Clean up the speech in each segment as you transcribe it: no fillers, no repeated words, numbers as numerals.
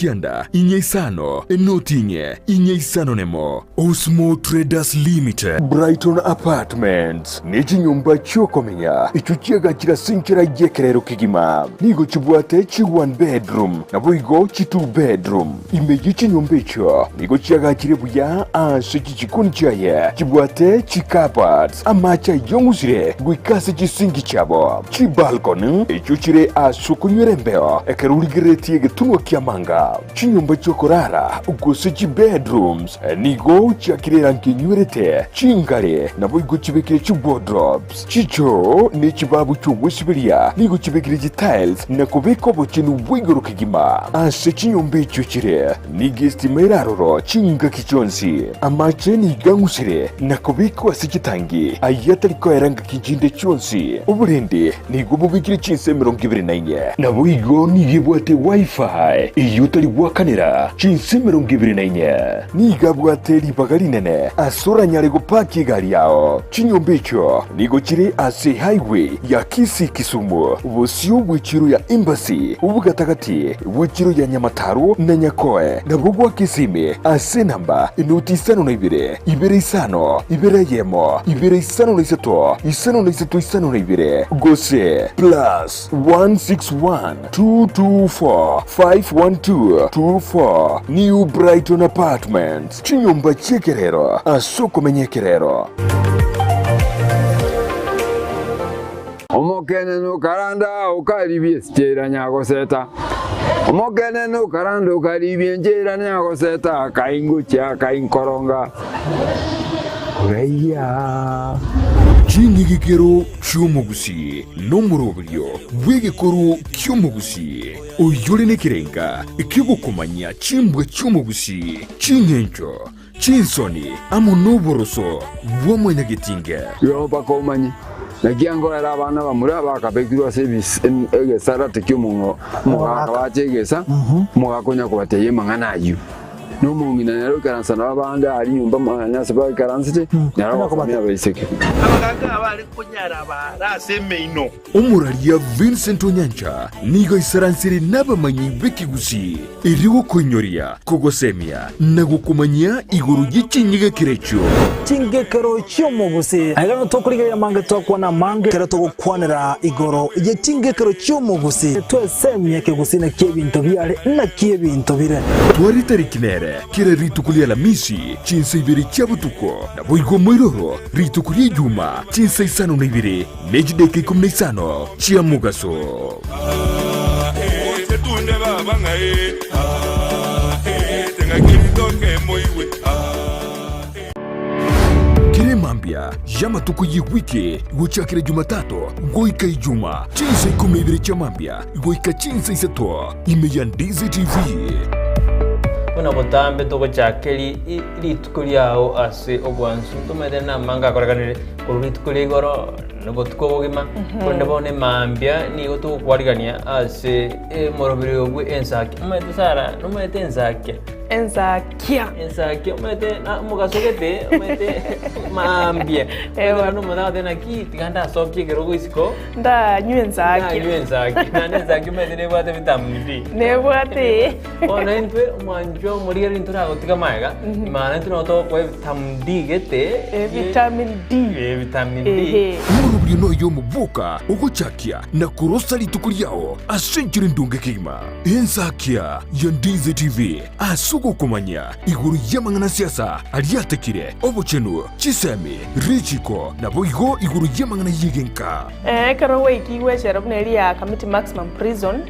kianda, inye isano, enoti inye, inye isano nemo. Osmo Traders Limited. Brighton Apartments ne chinyomba chi'okomenya echio chiagachire ase enchera y'ekerero kegima. Nigo chibwate chi one bedroom naboigo chi two bedroom. Ime ye chinyomba echio nigo chiagachire buya ase chichikoni chiaye chibwate chicupboards, amache ayong'usire goika ase chisinki chiabo, chibalcony echio chire ase okonywera embeo ekero origereretie egetunwa ki'amanga. Chinyomba chi'okorara, gose chibedrooms, nigo chiakire erangi enywerete, chingare naboigo chibekire chiwardrobes, chichoo ne chibabu chi'ogwesiberia nigo chibekire chitiles na kobeka obochenu bwa igoro kegima. Ase chinyomba echio chire, nigo estima ere aroro chingaki chionsi. Amache nigo ang'usire na kobekwa ase chitangi, ayio atari koera ngaki chinde chionsi. Oborende Nigo bobekire chinsa 24. Naboigo nigo ebwate Wi-Fi eyio otari goakanera chinsa 24. Nigo abwate ribaga rinene ase oranyare gopaki egari yao. Chinyomba echio nigo chire ase highway ya Kisii-Kisumu, bosio bw'echiro ya Embassy, obogatagati bw'echiro ya Nyamataro na Nyakoe, nabwo gwa Kisimi ase enamba enoti isano na ibere, ibere isano, ibere eyemo, ibere 53 53 52, gose plus 161 224 512 24 New Brighton Apartments, chinyomba chi'ekerero ase okomenya ekerero. Omokenene okaranda okaribia esichera nyagoseta, Omokenene okaranda okaribia enchera nyagoseta, akaingochia akainkoronga. Koraiya. Ching'igikero chi'omogusii nomoroberio bw'egekoro ki'omogusii, oyore nekerenga ki'ogokomanyia chimbwa chi'omogusii, ching'encho, chinsoni, amo noboroso bwa mwanyagetinge. Igo mpaka omanye, naki angoera abana bamura bakabekirwe ase egesarate ki'omogaka bache egesa, omogaka onya kobatebia amang'ana ayio. Na omong'ina nere oikaransa nabo abande aria nyomba mwane ase baikaransete, nere ogosomia abaiseke. Abagaaka abare konyara baare ase emeino. Omoraria Vincent Onyancha nigo aisaransire nabamanyi b'ekegusii erio gokoinyoria, kogosemia na gokomanyia igoro ye chinyegekero echio. Chingekero chi'omogusii. Aiga nigo tokorigereria amange twakwana amange ekero togokwanera igoro ye chingekero chi'omogusii. Twesemie ekegusii naki ebinto biare naki ebinto bire. Tware tariki nere kera rituko ri'Alamisi chinsa ibere chia botuko, naboigo moiroro rituko ri'Ejuma chinsa isano na ibere ne chidaeka ikomi na isano chia mogaso. Kera emambia y'amatuko y'ewiki gochakera Jumatatu goika Ijuma, chinsa ikomi na ibere chia mambia goika chinsa isato, ime ya Ndizi TV. Buna botambe togochaka rituko riao ase obwansu, ntomanyete namange akorekanire korwa rituko ria igoro na obotuko obogima, korende bono emambia nigo togokwarigania ase omoroberi obwe ensaki. Omanyete Sarah, nomanyete ensakia? Ensakia. Ensakia omanyete na omogaso gete omanyete maambia. Ewa. Omanyete omonto agoteba naki tiga ndasokie ekerogo isiko. Ndanywe ensakia. Ndanywe ensakia. Naende ensakia omanyete nebwate vitamin D. Nebwate ee. Bono intwe omwanchwa omorigereria ntoragotiga magega, maana intwe nabo togokoa evitamin D gete. Vitamin D. Eh, vitamin D. Ehe. Omoroberio noyo omoboka ogochakia na korosa rituko riao ase enchera endonge kegima. Ensakia ya Ndizi TV ase ogokomanyia igoro y'amang'ana siasa aria atekire, obochenu, chisemi, richiko, naboigo igoro y'amang'ana y'egenka. Ekero gwaikigwe echela buna eria ya Kamiti Maximum Prison,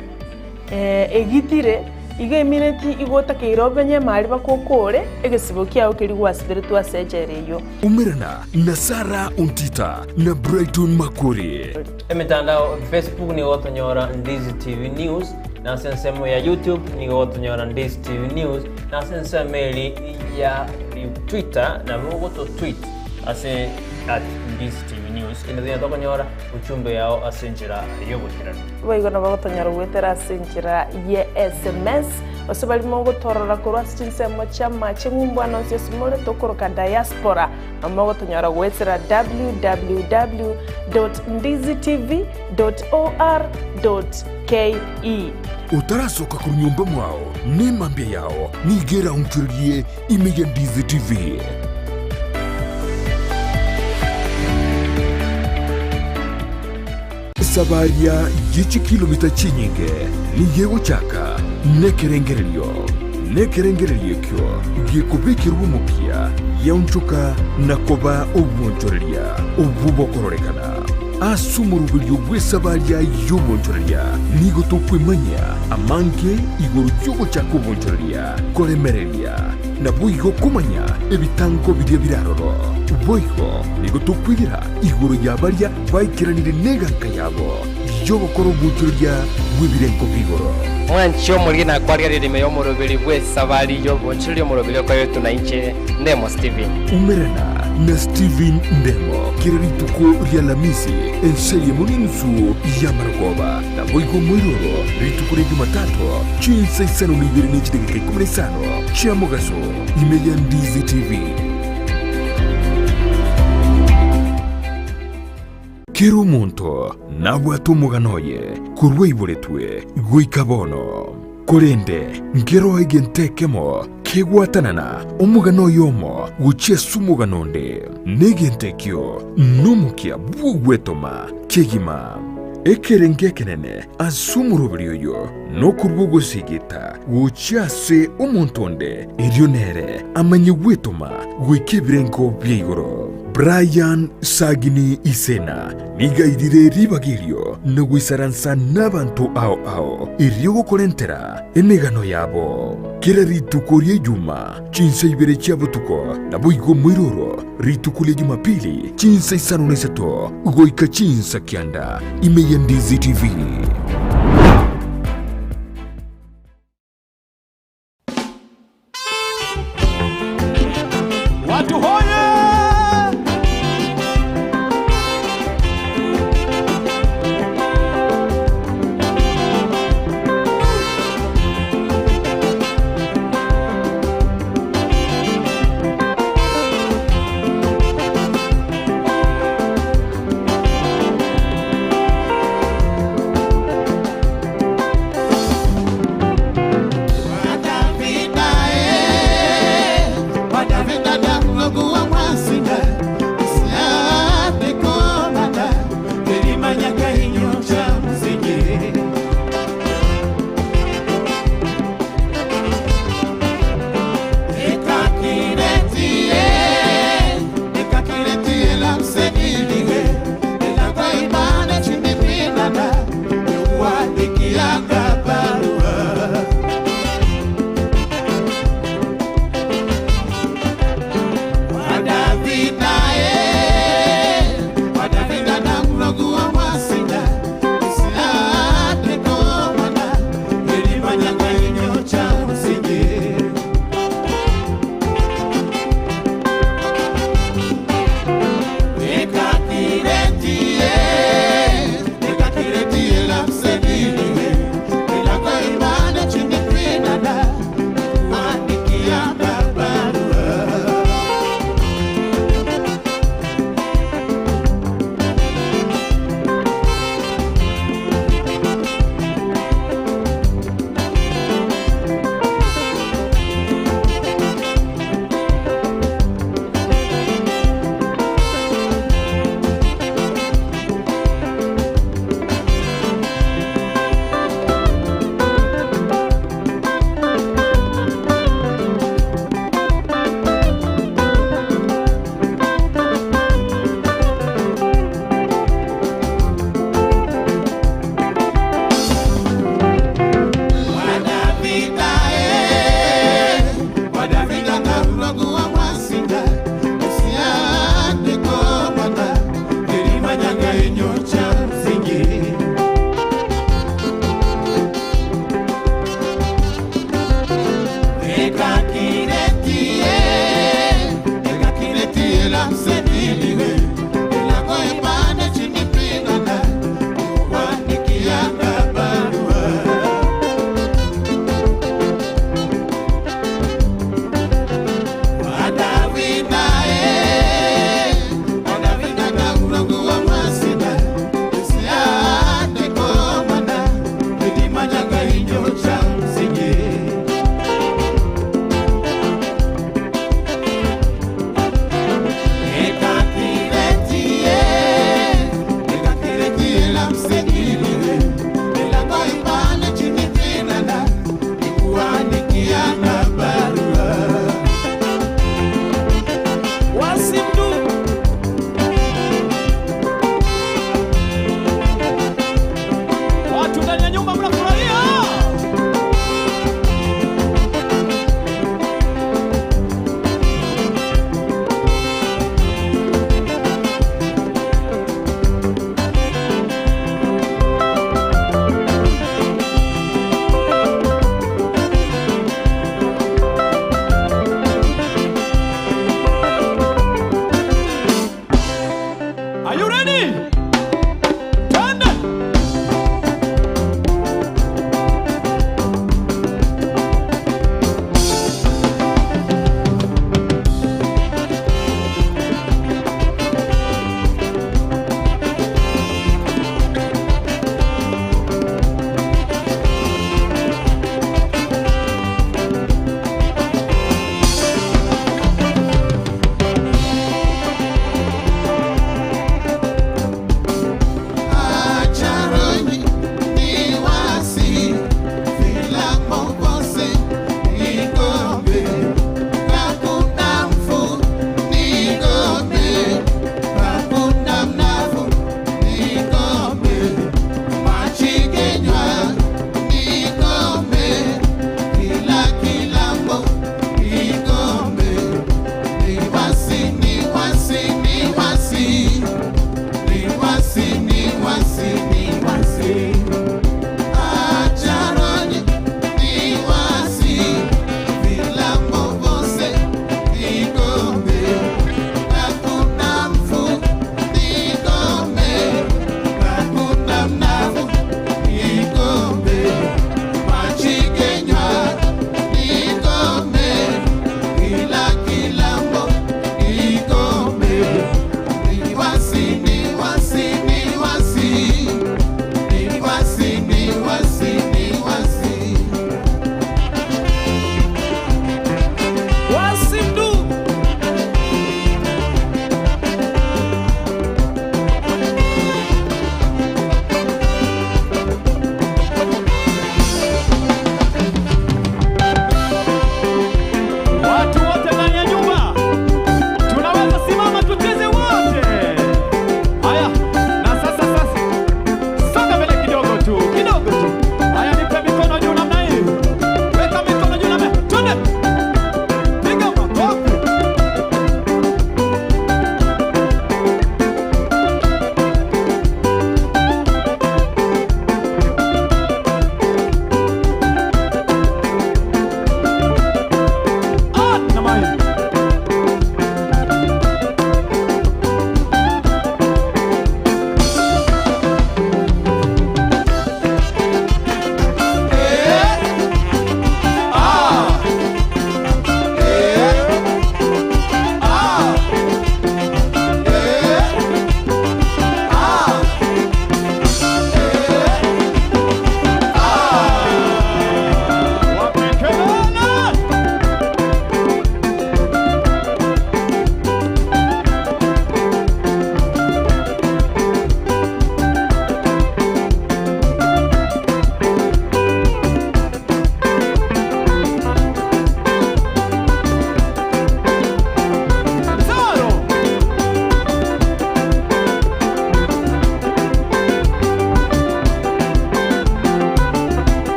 egitire, igo emineti igo otakeire omenye emari mpaka okore egesibo kiao keria gwasiberetwe ase echela eyio. Umerana na Sarah Ontita na Brighton Makori. Emetandao Facebook nigo gotonyora Ndizi TV News, na ase ensemo ya YouTube nigo gotonyora Ndizi TV News, na ase ensemo eri ya Twitter nabo ogototweet ase at Ndizi TV. News. Ende tonya tokonyora ujumbe yao ase enchera y'oboikeranu. Boigo nabo gotonyora goetera ase enchera ye sms, gose baria mogotorora korwa ase chinsemo chi'amache ng'umbu ande onsi ase more tokoroka diaspora, nabo mogotonyora goetera www dot ndizitv dot or dot ke. Otarasoka korwa nyomba mwao, nemambia yao nigo eraonchorerie ime ya Ndizi TV. Esabaria ye chikilomita chinyinge nigo egochaka nekerengererio, nekerengererio ekio gekobekerwa omokia giaonchoka na koba obwonchoreria obwo bokororekana. Ase omoroberio bw'esabaria y'obwonchoreria nigo tokwemanyia amange igoro y'ogochaka obwonchoreria, koremereria, naboigo komanya ebitango biria bire aroro. Boigo nigo tokwegera igoro ya baria baikeranire neganka yabo y'ogokora obwonchoreria bw'ebirengo bi'igoro. Mwanche omoriri na kwarigereria ime y'omoroberi bw'esabari y'obonchoreria omoroberi okoretwe na inche, Ndemo Stephen. Umerana na Stephen Ndemo kera rituko ri'Alamisi ense eyemo n'enusu y'amarogoba, naboigo omoiroro rituko ria Jumatatu chinsa isano na ibere ne chidakika ikomi na isano chia mogaso ime ya Ndizi TV. Kera omonto nabwate omogano oye korwa aiboretwe goika bono. Korende nkeroo egento ekemo kegwatanana omogano oyomo gochia ase omogano onde, na egento ekio nomokia bw'ogwetoma kegima. Ekerengo ekenene ase omoroberi oyo nokorua ogosigita gochia ase omonto onde, erio nere amanye gwetoma goika ebirengo bia igoro. Brian Sagini Isena nigo airire ribaga erio na goisaransa nabanto ao ao erio gokorentera emegano yabo. Kera rituko ri'Ejuma chinsa ibere chia botuko, naboigo omoiroro rituko ria Jumapili chinsa isano na isato goika chinsa kianda ime ya Ndizi TV. Watu hoye!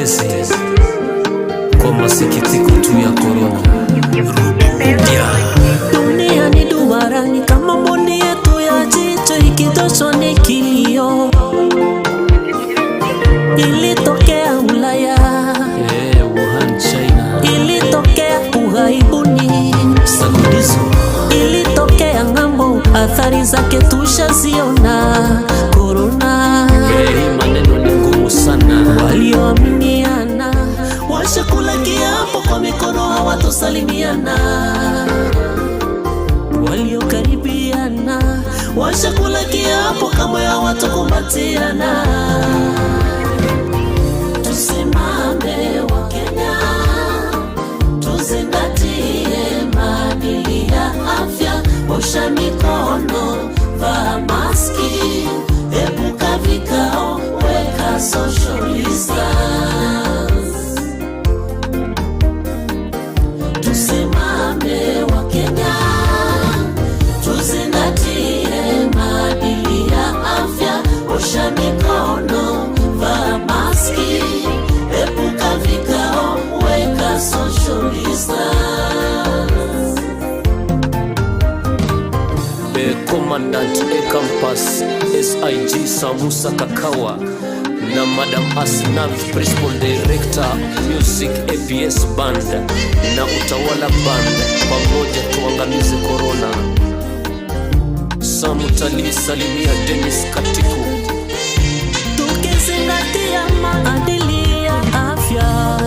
Mtetezi kwa masikitiko tu ya korona. Dunia ni duara, ni kama mboni yetu ya jicho ikitoshwa ni kilio. Ilitokea Ulaya, Eh, Wuhan, China. ilitokea ughaibuni, Saludizo. ilitokea ng'ambo, athari zake tushaziona. Korona, Eh, hii maneno ni ngumu sana. walioaminiana washakula kiapo kwa mikono, hawatosalimiana. Waliokaribiana washakula kiapo kamwe hawatokumbatiana. Tusimame Wakenya, tuzingatie maadili ya afya, osha mikono, vaa maski, epuka vikao, weka social distance. Tusimame Wakenya, tuzingatie maadili ya afya, osha mikono, vaa maski, epuka vikao, weka social distance. Eh, Commandant A Campus SIG Samusa Kakawa na Madam Asnath Principal Director Music APS Band na Utawala Band, pamoja tuangamize corona. Samutali salimia Dennis Katiku. Tukizingatia maadili ya afya,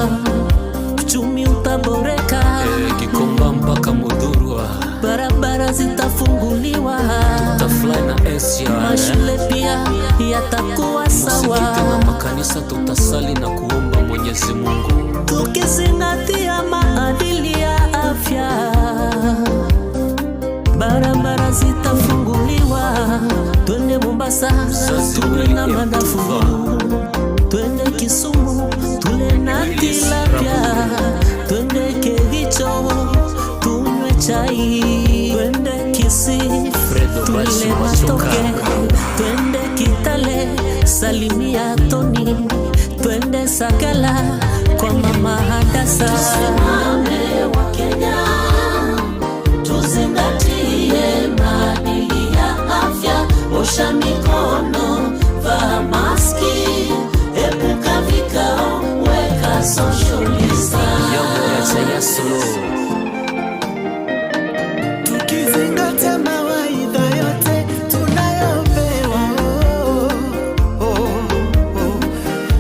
uchumi utaboreka, Eh, Gikomba mpaka Mudhurwa, barabara zitafunguliwa, tutafly na SGR. mashule pia yatakuwa sawa. Msikiti na makanisa tutasali na kuomba Mwenyezi Mungu. Tukizingatia maadili ya afya, barabara zitafunguliwa. Twende Mombasa Mzazi tule Willy na M. madafu, Tuva. twende Kisumu tule na Willis tilapia, twende Kericho tunywe chai, twende Kisii Fredo tule Bashi Machoka. matoke, twende Kitale salimia Toni, twende Sakala kwa mama Hadasa. Tusimame wa Kenya, tuzingatie maadili ya afya, osha mikono, vaa maski, epuka vikao, weka social distance. Yasolo. Tukizingatia mawaidha yote tunayopewa, oh, oh, oh,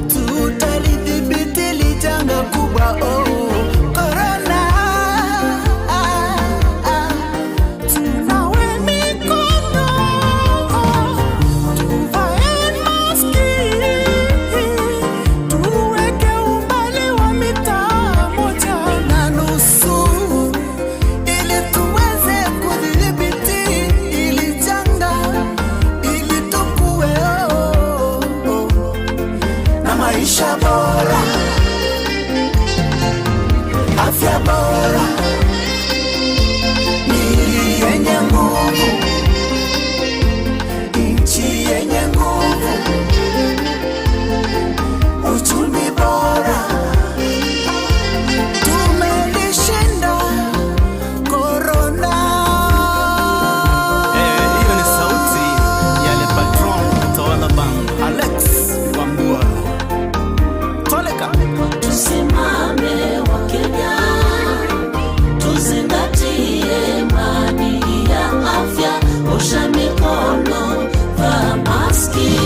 tutalidhibiti hili janga kubwa, oh, korona. Ah, ah. Tunawe mikono, oh, tuvae maski, tuweke umbali wa mita 1.5 ili tuweze kudhibiti ili janga, ili tukue oh, oh, na maisha bora, afya bora, miili yenye nguvu, nchi yenye nguvu, uchumi bora. Tumelishinda korona. Eh, hiyo ni sauti ya Le Patron Utawala Band, Alex Wambua. Toleka. Tusimame Wakenya, tuzingatie maadili ya afya, osha mikono, vaa maski,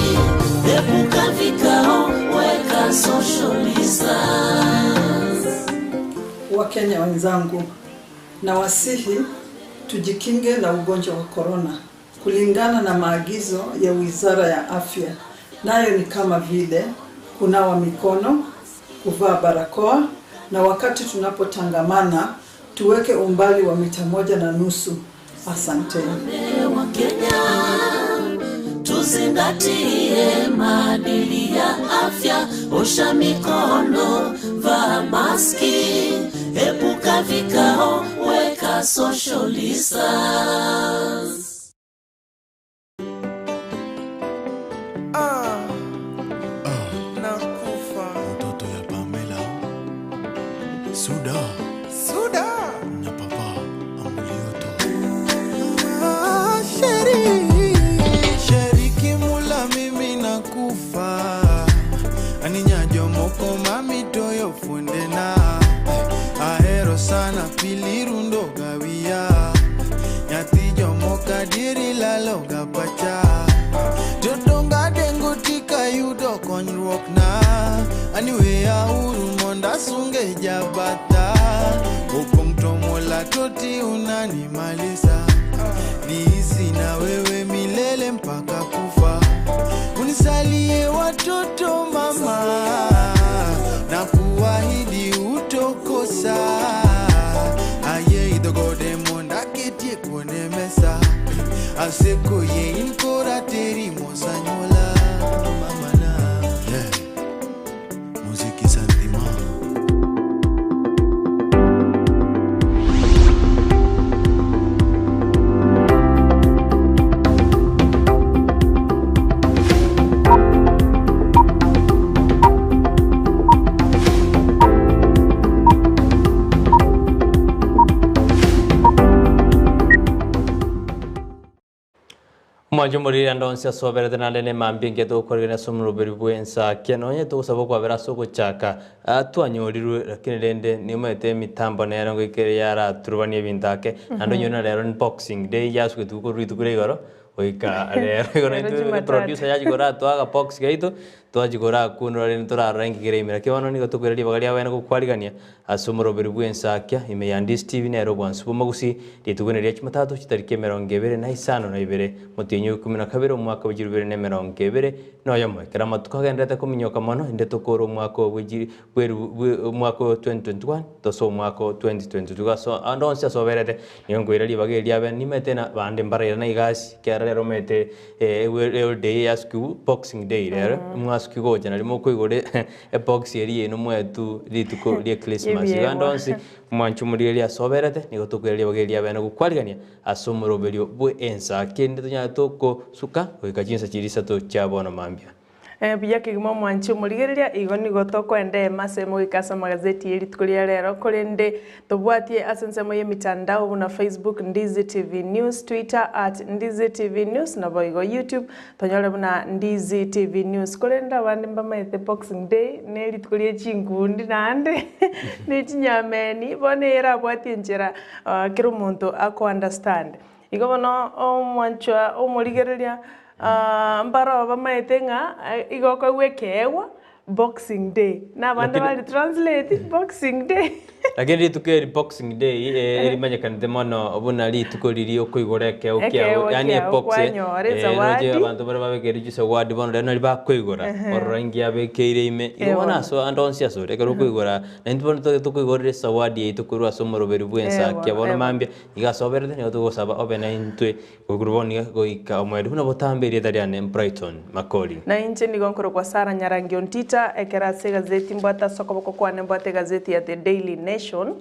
epuka vikao, weka social distance. Wakenya wenzangu, nawasihi tujikinge na ugonjwa wa korona kulingana na maagizo ya Wizara ya Afya, nayo ni kama vile kunawa mikono, kuvaa barakoa na wakati tunapotangamana tuweke umbali wa mita 1.5. Asanteni. Wakenya, tuzingatie maadili ya afya, osha mikono, vaa maski, epuka vikao, weka social distance. Nakufa. Suda. Suda. Na papa Amulioto. Ah, Sheri. Sheri kimula mimi nakufa. Aninyajo moko mami toyo fundena. Ahero sana pilirundo gawia. Nyathi jomoka diri lalo gapacha. Jodonga dengo tika yudo konyruok na. Aniweya uru monda sunge jabata. Opong' to mola toti unanimaliza. Niishi na wewe milele mpaka kufa. Unisalie watoto mama, na kuahidi utokosa. Aye idhogode monda ketie kuone mesa. Aseko ye inkora teri mosanyola mama na. Yeah. Muziki santima. Omwancho omoriri ande onsi ase oberete naende na emambia engiya togokoregana ase omoroberi bwa ensakia nonye togosaba okwabera ase ogochaka ah, twanyorirwe lakini rende niomanyete emitambo nero ngoika ere yaraturubania ebinto ake naende onyore na rero ni boxing day yasugetigwe korwa rituko ria igoro goika rero igo Rero naintwe Jumatatu. producer yachigora atoa box gaito twachigora akunora rende torarora enki kere ime. Lakini bono nigo tokoira ribaga ria abene gokwarigania ase omoroberi bwa ensakia ime ya Ndisi TV nere obwansu bwa omogusi rituko ria Jumatatu chitariki emerongo ebere na isano na ibere motienyi wa ikomi na kabere omwaka bwa chirubere na emerongo ebere na oyomo. Ekero amatuko agenderete kominyoka mono inde tokore omwaka oyo bwa chi bwa bwa omwaka oyo 2021 tosoe omwaka o 2022 ase ande onsi ase oberete nigo nkoira ribaga eri riabe nimete na bande mbaraira na egasi ekero rero omanyete eholiday ya siku boxing day rero mwasuki gocha nario mokoigora ebox eria yaino mwaetwe rituko ria christmas. Igo ande Ebiegwa. onsi mwanche omorigereria ase oberete nigo tokoira ribaga eri riabene gokwarigania ase omoroberio bwa ensa kende tonyare tokosuka goika chinsa chiria isato chia bono mambia. Eh, buya kegima omwanchi omorigereria igo nigo tokoenda ema ase mogoika ase amagazeti ya rituko ria rero korende tobwatie ase ensemo ya emitandao buna Facebook Ndizi TV News, Twitter at Ndizi TV News nabo igo YouTube tonyore buna Ndizi TV News. Korende abande mbamaete Boxing Day na erituko ria chinkundi naende na echinyameni bono eye erabwatie enchera ah, kera omonto ako understand. Igo bono omwanchwa omorigereria ah, mbaro bamaete ng'a igo okoigwa ekeegwa boxing day, na abande Lakini- bari translate boxing day. Lakini rituko eri boxing day eh, erimanyekanete mono buna rituko riria okoigora ekeo kiao Ekeegwa yaani kiao, ebox kwanyora eh, ezawadi. roche abanto baria babekeire chisawadi bono rero nari bakoigora Ehe. orora inki abekeire ime igo bono Bono. ase ande onsi asore ekero okoigora naintwe bono toge tokoigorera esawadi yaito korwa ase omoroberi bwa ensakia bono, bono eh, bono. mambia iga ase oberete nigo togosaba obe naintwe gokorwa bono iga goika omoerio buna botambe erieta riane Brighton Makori. Na inche nigo nkorokwa Sarah Nyarangi Ontita, ekero ase egazeti mbwate ase okoboko kwane mbwate egazeti ya The Daily Nation.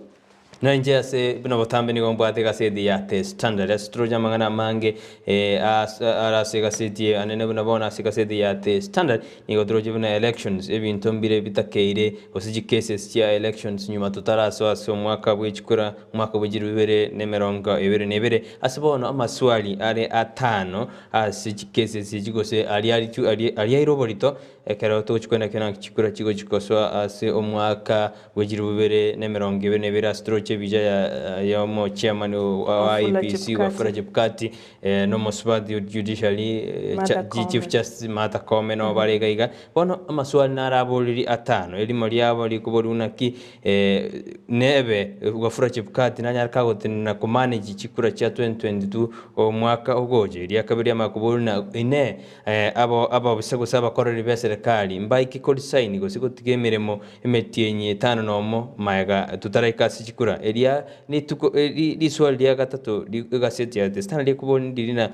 Na inche ase buna botambe nigo mbwate egaseti ya The Standard ase toroche amang'ana amange eh, ase are ase egaseti eye anene buna bono ase egaseti ya The Standard nigo toroche buna elections ebinto mbire bitakeire gose chicases chia elections nyuma totarasoa ase omwaka bwe chikura omwaka bwe chilifu ibere na emerongo ebere na ebere ase bono amaswali are atano ase chicases echi gose aria arichu aria aria aire oborito ekero togochi koenda naki chikura chigochi gosoa ase omwaka bwe chilifu ibere na emerongo ebere na ebere ase toroche ebicha ya ya omo chairman wa Wafula IEBC Chebukati. Wafula Chebukati eh, na omosubati o judiciary eh, Martha cha- Chief Koome. Justice Martha Koome nabo bare iga iga bono amaswali naraboriri atano erimo riabo rikoborwa naki eh, nebe Wafula Chebukati nanyare kagotenena komanage chikura chia 2022 omwaka ogocha eria kabere riamanya koborwa na ine eh, abo ababisa gose abakoreri ba eserekari mbaike koresign gose gotiga emeremo emetienyi etano na omo maega totaraika ase chikura. Eria rituko riswali ria gatato egaseti ya The Standard ekobori ndiri na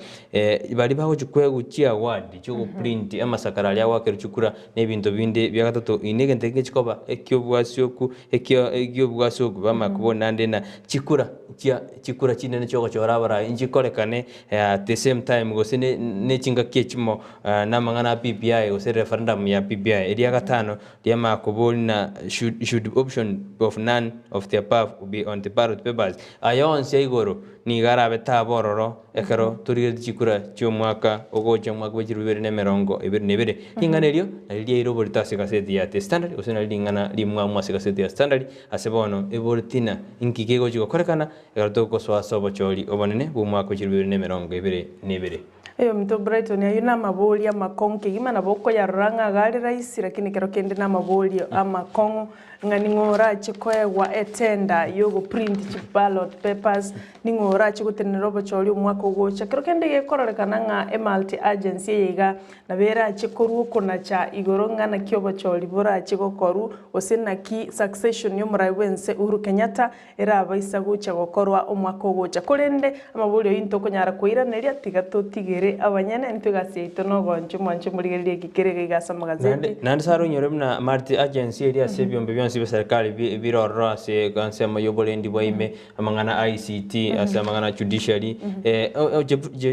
baria bagochia koegwa chiaward chiogoprint amasakara aria agoakerwa chikura na ebinto binde bia gatato ine egento eke ngechikoba ekiobwasioku ekio ekiobwasioku bamanya kobori naende na chikura chia chikura chinene chiogochora abarai nchikorekane at the same time gose ne ne chingaki echimo na amang'ana a BBI gose referendum ya BBI. Eria gatano riamanya kobori na should should option of none of the above be on the ballot papers. Aya onsi aigoro nigo arabe taba ororo ekero torigeretie chikura chi'omwaka ogocha omwaka bwe chilifu ibere na emerongo ebere na ebere. Ring'ana erio nario riaire oborito ase egaseti ya The Standard gose nario ring'ana rimwamu ase egaseti ya Standard ase bono eboreti ng'a inki kegochi gokorekana ekero togosoa ase obochori obonene bw'omwaka bwe chilifu ibere na emerongo ebere na ebere. Oyominto Brighton, ayio namaborio amakong'u kegima, nabo okoyarora ng'a iga are rahisi, lakini ekero kende namaborio amakong'u, ng'a ning'o orache koegwa etender yogoprint chiballot papers, ning'o orache gotenenera obochori omwaka ogocha. Kero kende gekororekana ng'a emulti agency eye iga nabo erache korwa okonacha igoro ng'a naki obochori borache gokorwa, gose naki succession yomorai bwense Uhuru Kenyatta Erabaisa gocha gokorwa omwaka ogocha. Korende amaborio ayio ntokonyara koiraneria, tiga totigere abanyene, intwe egasi yaito nogoancha omwanche omorigererie eki kere iga iga ase amagazeti. Naende Sara oinyore buna Marti agency eria ase ebiombe bionsi bia serikali bire ororo ase ensemo y'oborendi bwa ime, amang'ana a ICT, ase amang'ana a judiciary,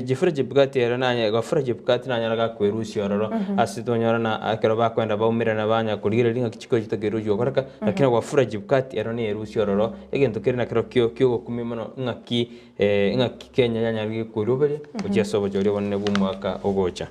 Jefura Chebukati ere nanye Wafula Chebukati nanyare gakwerusia ororo ase tonyora na ekero bakoenda baumerana banya korigereria ng'aki chikoro chitakerusia gokoreka, lakini Wafula Chebukati ero neyerusia ororo, egento kere nakerokio ki'ogokumia mono ng'aki ng'aki Kenya yanyarire koiroberia gochia ase obochori obonene bw'omwaka ogocha.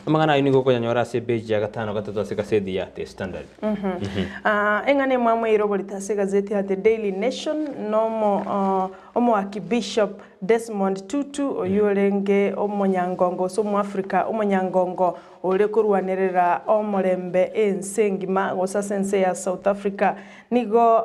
Amang'ana ayio nigo okonyanyora ase epeji ya gatano gatato ase egaseti ya The Standard. Eng'ana emwamu eire oborito ase egazeti ya The Daily Nation nomo Omoakibishop Desmond Tutu oyio orenge omonyangongo gose Omoafrika omonyangongo ore korwanerera omorembe ense engima gose ase ense ya South Africa nigo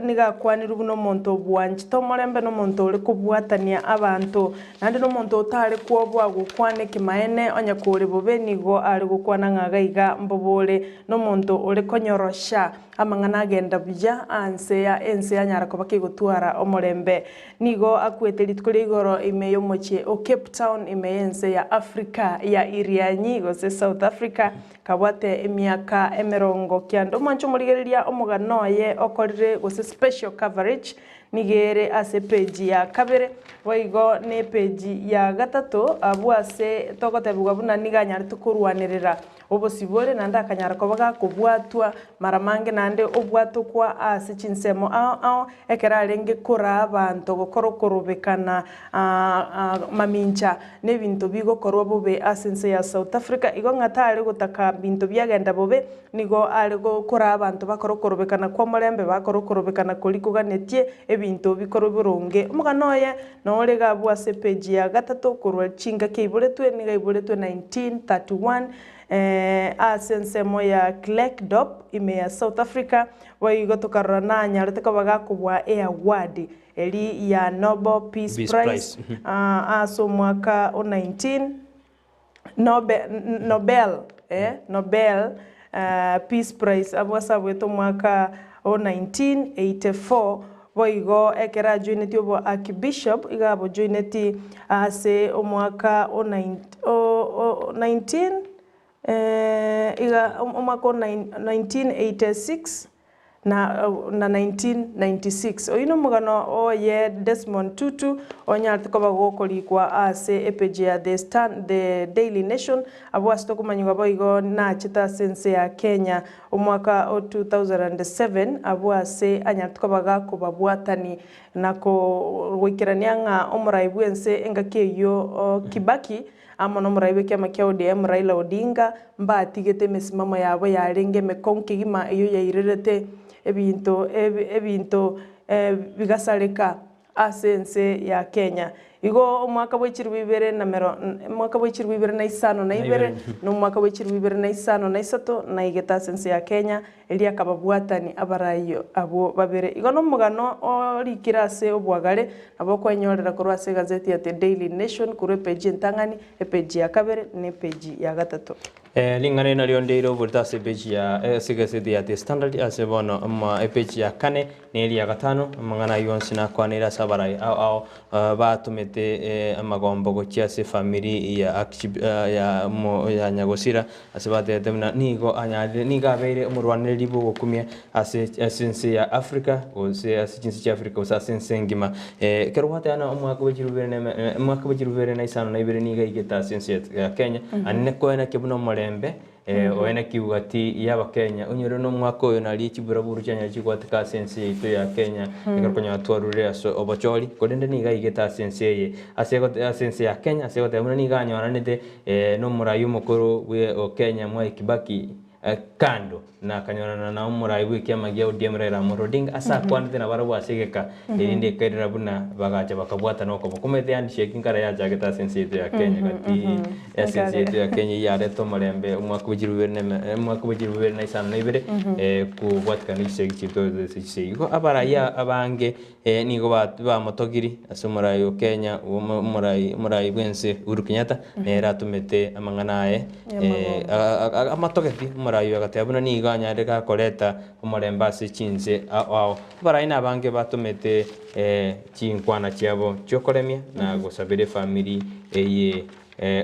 nigo akwanirwe buna omonto obwanchete omorembe na omonto ore kobwatania abanto naende na omonto otare kwoboa gokwana ekemaene onye kore bobe nigo are gokwana ng'a iga iga mbobe ore na omonto ore konyorosha Amang'ana agenda buya anse ya ense yanyara koba kegotwara omorembe. Nigo akwete rituko ria igoro ime y'omochie o Cape Town ime y'ense ya Africa ya Irianyi gose South Africa kabwate emiaka emerongo kianda. Omwanche omorigereria omogano oye okorire gose special coverage nigo ere ase epeji ya kabere boigo ne epeji ya gatato abwo ase togotebigwa buna nigo anyarete korwanerera Obosibore naende akanyara koba gakobwatwa mara mange naende obwatokwa ase chinsemo ao ao ekero arenge koraa abanto gokora okorobekana mamincha na ebinto bigokorwa bobe ase ense ya South Africa. Igo ng'a tare gotaka binto biagenda bobe, nigo are koraa abanto bakore okorobekana kw'omorembe, bakore okorobekana koria koganetie ebinto bikorwe boronge. Omogano oye Nore iga abwo ase epeji ya gatato korwa chingaki aiboretwe, nigo aiboretwe 1931 ase ensemo ya Klerkdorp ime ya South Africa, boigo tokarora nanyarete koba gakobua eawadi eri ya Nobel Peace Peace Prize Prize. ase omwaka o 19 Nobe, Nobel, eh, Nobel Peace Prize abwo ase abwete omwaka o 1984, boigo ekero ajoinetie obo Archbishop iga abojoineti ase omwaka o nine o o 19 iga omwaka o 1986. na na 1996. Oyio nomogano oye Desmond Tutu onyarete koba gokorikwa ase epeji ya The Stan The Daily Nation abwo ase tokomanyigwa boigo nachete ase ense ya Kenya omwaka o 2007 abwo ase anyarete koba gakobabwatani na goikerania ng'a omorai bwense engaki eyio Kibaki Amo nomorai bw'ekiama kia ODM Raila Odinga mbatigete emesimamo yabo yarenge emekong'u kegima eyio yairerete ebinto ebinto bigasareka ase ense ya Kenya. Igo omwaka bwe chilifu ibere na mero omwaka bwe chilifu ibere na isano na ibere na omwaka bwe chilifu ibere na isano na isato naigete ase ense ya Kenya Erio akababwatania abaraiyo abwo babere. Igo nomogano orikire ase obwagare, nabo okwenyorera korwa ase egazeti ya The Daily Nation korwa epeji entang'ani, epeji ya kabere, na epeji ya gatato. Ring'ana eri nario ndeire oborito ase epeji ya ase egaseti ya The Standard ase bono ama epeji ya kane na eria ya gatano, amang'ana ayio onsi nakwaneire ase abarai ao ao batomete amagombo gochia ase efamiri ya Archb ya mo ya Nyagosira ase batebete buna nigo anyarire nigo abeire omorwanereri bw'ogokumia ase ase ense ya Africa gose ase chinse chia Africa gose ase ense engima. Ekero gwateba ng'a omwaka bwe chirubere na eme omwaka bwe chirubere na isano na ibere nigo aigete ase ense ya Kenya, naende koenekia buna omorembe oenekiwe gati ya abakenya, onyore na omwaka oyo nario chiburaburu chianyare chigwateka ase ense yaito ya Kenya, ekero okonyora twarurire ase obochori, korende nigo aigete ase ense eye ase ase ense ya Kenya ase goteba buna nigo anyoranete na omorai omokoro bwe o Kenya Mwai Kibaki Kando na akanyorana na omorai bw'ekiama gia ODM Raila Amolo Odinga ase akwanete nabarabwo ase egeka, erinde ekairera buna bagacha bakabwatana okoboko. Omanyete handshake nkare yachagete ase ense yaito ya Kenya gati ase ense yaito ya Kenya eyio yareta omorembe omwaka bwe chilifu bibere na eme omwaka bwe chilifu bibere na isano na ibere kobwatikana ne chisegi chiaito ase chisegi. Igo abarai abange nigo bamotogiri ase omorai o Kenya, omorai omorai bw'ense Uhuru Kenyatta, nere atomete amang'ana aye amatogeti omorai oyo agateba buna nigo anyarire gakoreta omorembe ase chinse ao ao. Abarai na abange batomete chinkwana chiabo chiokoremia na gosabera efamiri eye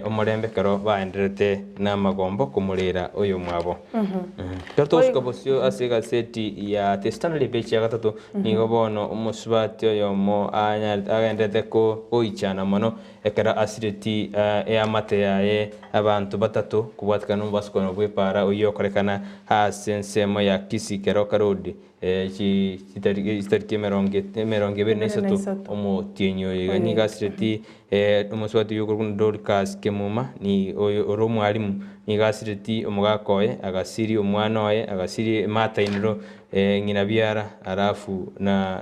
Omorembe ekero baendererete namagombo komorera oyomwabo. Ekero togosuka bosio ase egaseti ya The Standard epeji ya gatato, nigo bono omosubati oyomo agendererete goichana mono ekero asireti eamate yaye abanto batato kobwatekana nomobasukano bw'epaara oyio okorekana ase ensemo ya Kisii Keroka Road chitariki emerongo ebere na isato omotienyi oyo iga. Nigo asireti omosubati oyio okorokwa Dorcas Kemuma oyo ore omwalimu, nigo asireti omogaka oye, agasiria omwana oye, agasiria ematainero ng'ina biara alafu na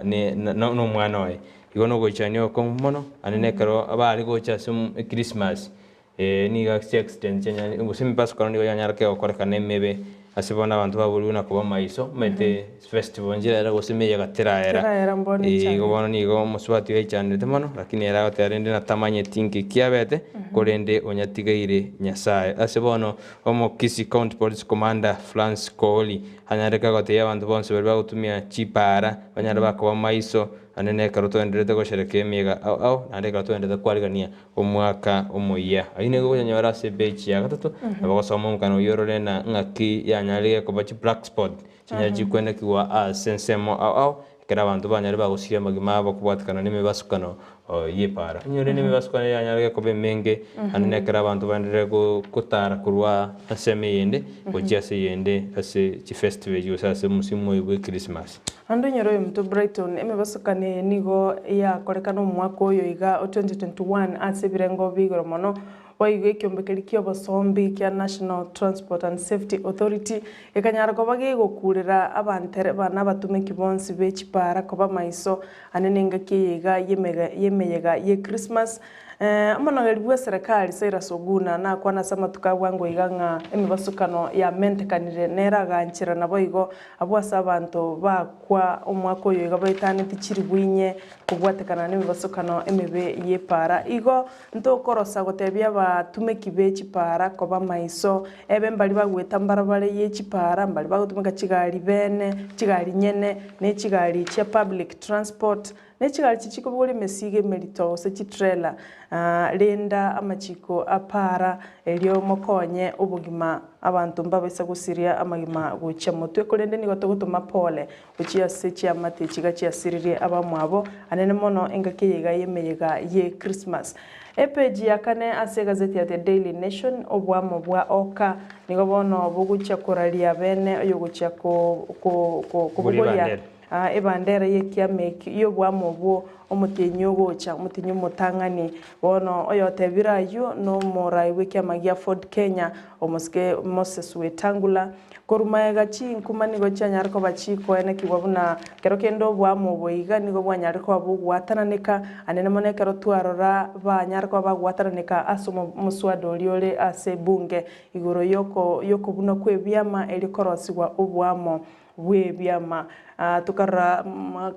omwana oye. Igo nogoichania okong'u mono, naende nekero bare gocha ase echristmas. Nigo chiaccident chianyare gose emebasukano nigo yanyare kegokorekana emebe ase bono abanto baborigwe na koba maiso omanyete festival nchera gose emeyega teraera. Teraera mbono Igo echanete. bono nigo omosubati oyo aichanete mono lakini ere agoteba rende natamanyeti nki kiabete korende onyatigeire Nyasaye. Ase bono omo Kisii County Police Commander Frans Kooli anyare kagotebia abanto bonsi baria bagotumia chipaara banyare bakoba maiso naende nekero toendererete gosherekea emeyega ao ao naende ekero toendererete kwarigania Omwaka omoyia. Ayio nigo okonyanyora ase epeji ya gatato, nabo ogosoma omokano oyio orore na ng'aki yanyarire koba chi black spot chinyare chikwenekigwa ase ensemo ao ao ekero abanto banyare bagosiria amagima abo kobwatekana nemebasukano y'epaara. Onyore nemebasukano yanyarire koba emenge naende nekero abanto baenderere gotara korwa ensemo eyende gochia ase eyende ase chifestival echi gose ase omosimu oyo bwe Christmas. Naende onyore oyominto Brighton, emebasokano eye nigo yakorekana omwaka oyo iga o 2021 ase ebirengo bia igoro mono, boigo ekiombe keria ki'obosombi kia National Transport and Safety Authority gekanyara koba gegokurera abantereba na abatomeki bonsi be chipara koba maiso ane nengaki eye iga y'emeyega ye Christmas. Omonogeri bw'eserekari Cyrus Oguna nakwana ase amatuko a bwango iga ng'a emebasokano yamentekanire nere aganchera naboigo Abwo ase abanto bakwa omwaka oyo iga baetaneti chilifu inye kobwatekana nemebasokano emebe y'epaara. Igo ntokorosa gotebia abatumeki be chipaara koba maiso, ebe mbaria bagweta mbarabare ye chipaara, mbaria bagotumeka chigari bene, chigari nyene, ne chigari chia public transport, Ne chigari chiria chikobogoria emesigo emerito gose chitrela, renda amachiko a para, erio mokonye obogima abanto mbabaisa gosiria amagima gochia motwe. Korende nigo togotoma pole gochia ase chiamate chiga chiasiririe abamwabo, anene mono engaki eye iga y'emeyega ye Christmas. Epeji ya kane ase egazeti ya The Daily Nation, Oboamo bwa Oka nigo bono bogochia koraria bene oyogochia kobogoria Ebandera y'ekiama ekio y'obwamo obwo, omotienyi ogocha, omotienyi omotang'ani. Bono oyotebire ayio nomorai bw'ekiama gia Ford Kenya, omosike Moses Wetangula. Korwa magega chinkuma nigo chianyare koba chikoenekigwa buna kero kende obwamo obo iga nigo bwanyare koba bogwatananeka, anene mono ekero twarora banyare koba bagwatananeka ase omoswada oria ore ase ebunge igoro y'okobunwa kw'ebiama erio korosigwa obwamo bw'ebiama. Tokarora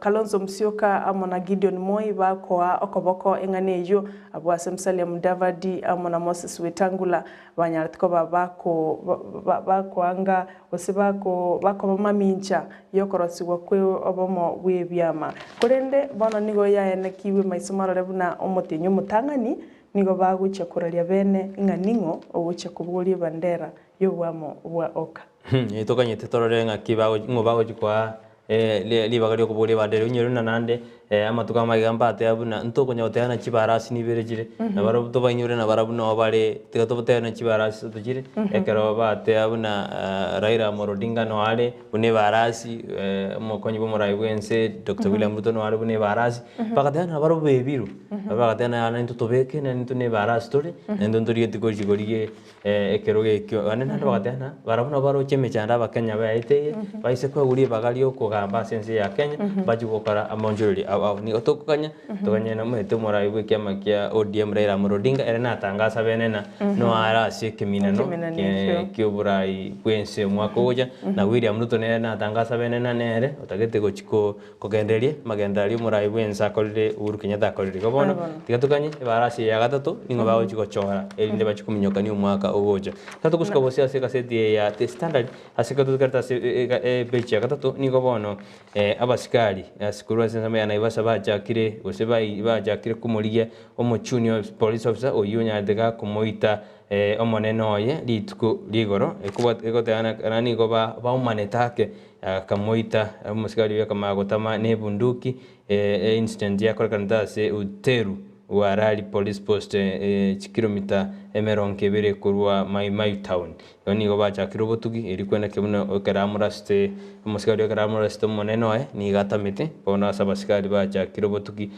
Kalonzo Musyoka amo na Gideon. Moi bakoa okoboko eng'ana eyio, abwo ase Musalia Mudavadi amo na Moses Wetangula banyarete koba bako bakoanga gose bako bakoba mamincha y'okorosigwa kwe obomo bw'ebiama. Korende bono nigo yaenekigwe maiso marore buna omotienyi omotang'ani nigo bagochia koraria bene ng'a ning'o ogochia kobogoria ebandera y'oboamo bwa Oka. Tokanyete torore ng'aki ng'o bagochia koa ribaga ri'okobogoria ebandera. Onye runa naende amatuko amaiga mbateba buna ntokonya goteana chibarasi nibere chire, na barabwo tobainyore na barabwo nabo bare, tiga toteane chibarasi isato chire, ekero bateba buna Raila Amolo Odinga noo are buna ebarasi, omokonyi bw'omorai bw'ense Doctor William Ruto noo are buna ebarasi, bagateba na barabwo bebirwe, bagateba na intwe tobeke na intwe na ebarasi tore, na intwe ntorigetie gochia korigia Ekerogo ekio naende naende bagateba ng'a barabwo nabo baroche emechando Abakenya baeteirie, baise koegwa ribaga ri'okogamba ase ense ya Kenya, bachie gokora amaonchoreria ao ao. Nigo tokoganya, toganye nomanyete omorai bw'ekiama kia ODM Raila Amolo Odinga, ere natangasa bene ng'a noare ase ekeminano Ekeminano ekio. ki'oborai bw'ense omwaka ogocha, na William Ruto nere natangasa bene ng'a nere otagete gochia ko. Kogendereria amagenderero aria omorai bw'ense akorire Uhuru Kenyatta akorire. Igo bono, tiga tokanye ebarasi eye ya gatato nigo bagochia gochora erinde bachie kominyokania omwaka ogocha. Ekero togosuka bosio ase egaseti eye ya The Standard ase ekero tokerete ase epeji ya gatato nigo bono abasikari ase korwa ase ensemo ya Naivasha bachakire gose bachakire komorigia omo junior police officer oyio onyarete gakomoita omonene oye rituko rigoro egotebana nigo baumanete ake Akamoita omosigari oyio akamanya gotama nebunduki, eincident yakorekanete ase Utteru Warari Police Post chikilomita emerongo ebere korwa Mai Mahiu Town. Igo nigo bachakire obotugi erio kwendekia buna ekero amorasete omosigari oyo ekero amorasete omonene oye nigo atamete bono ase abasigari bachakire obotugi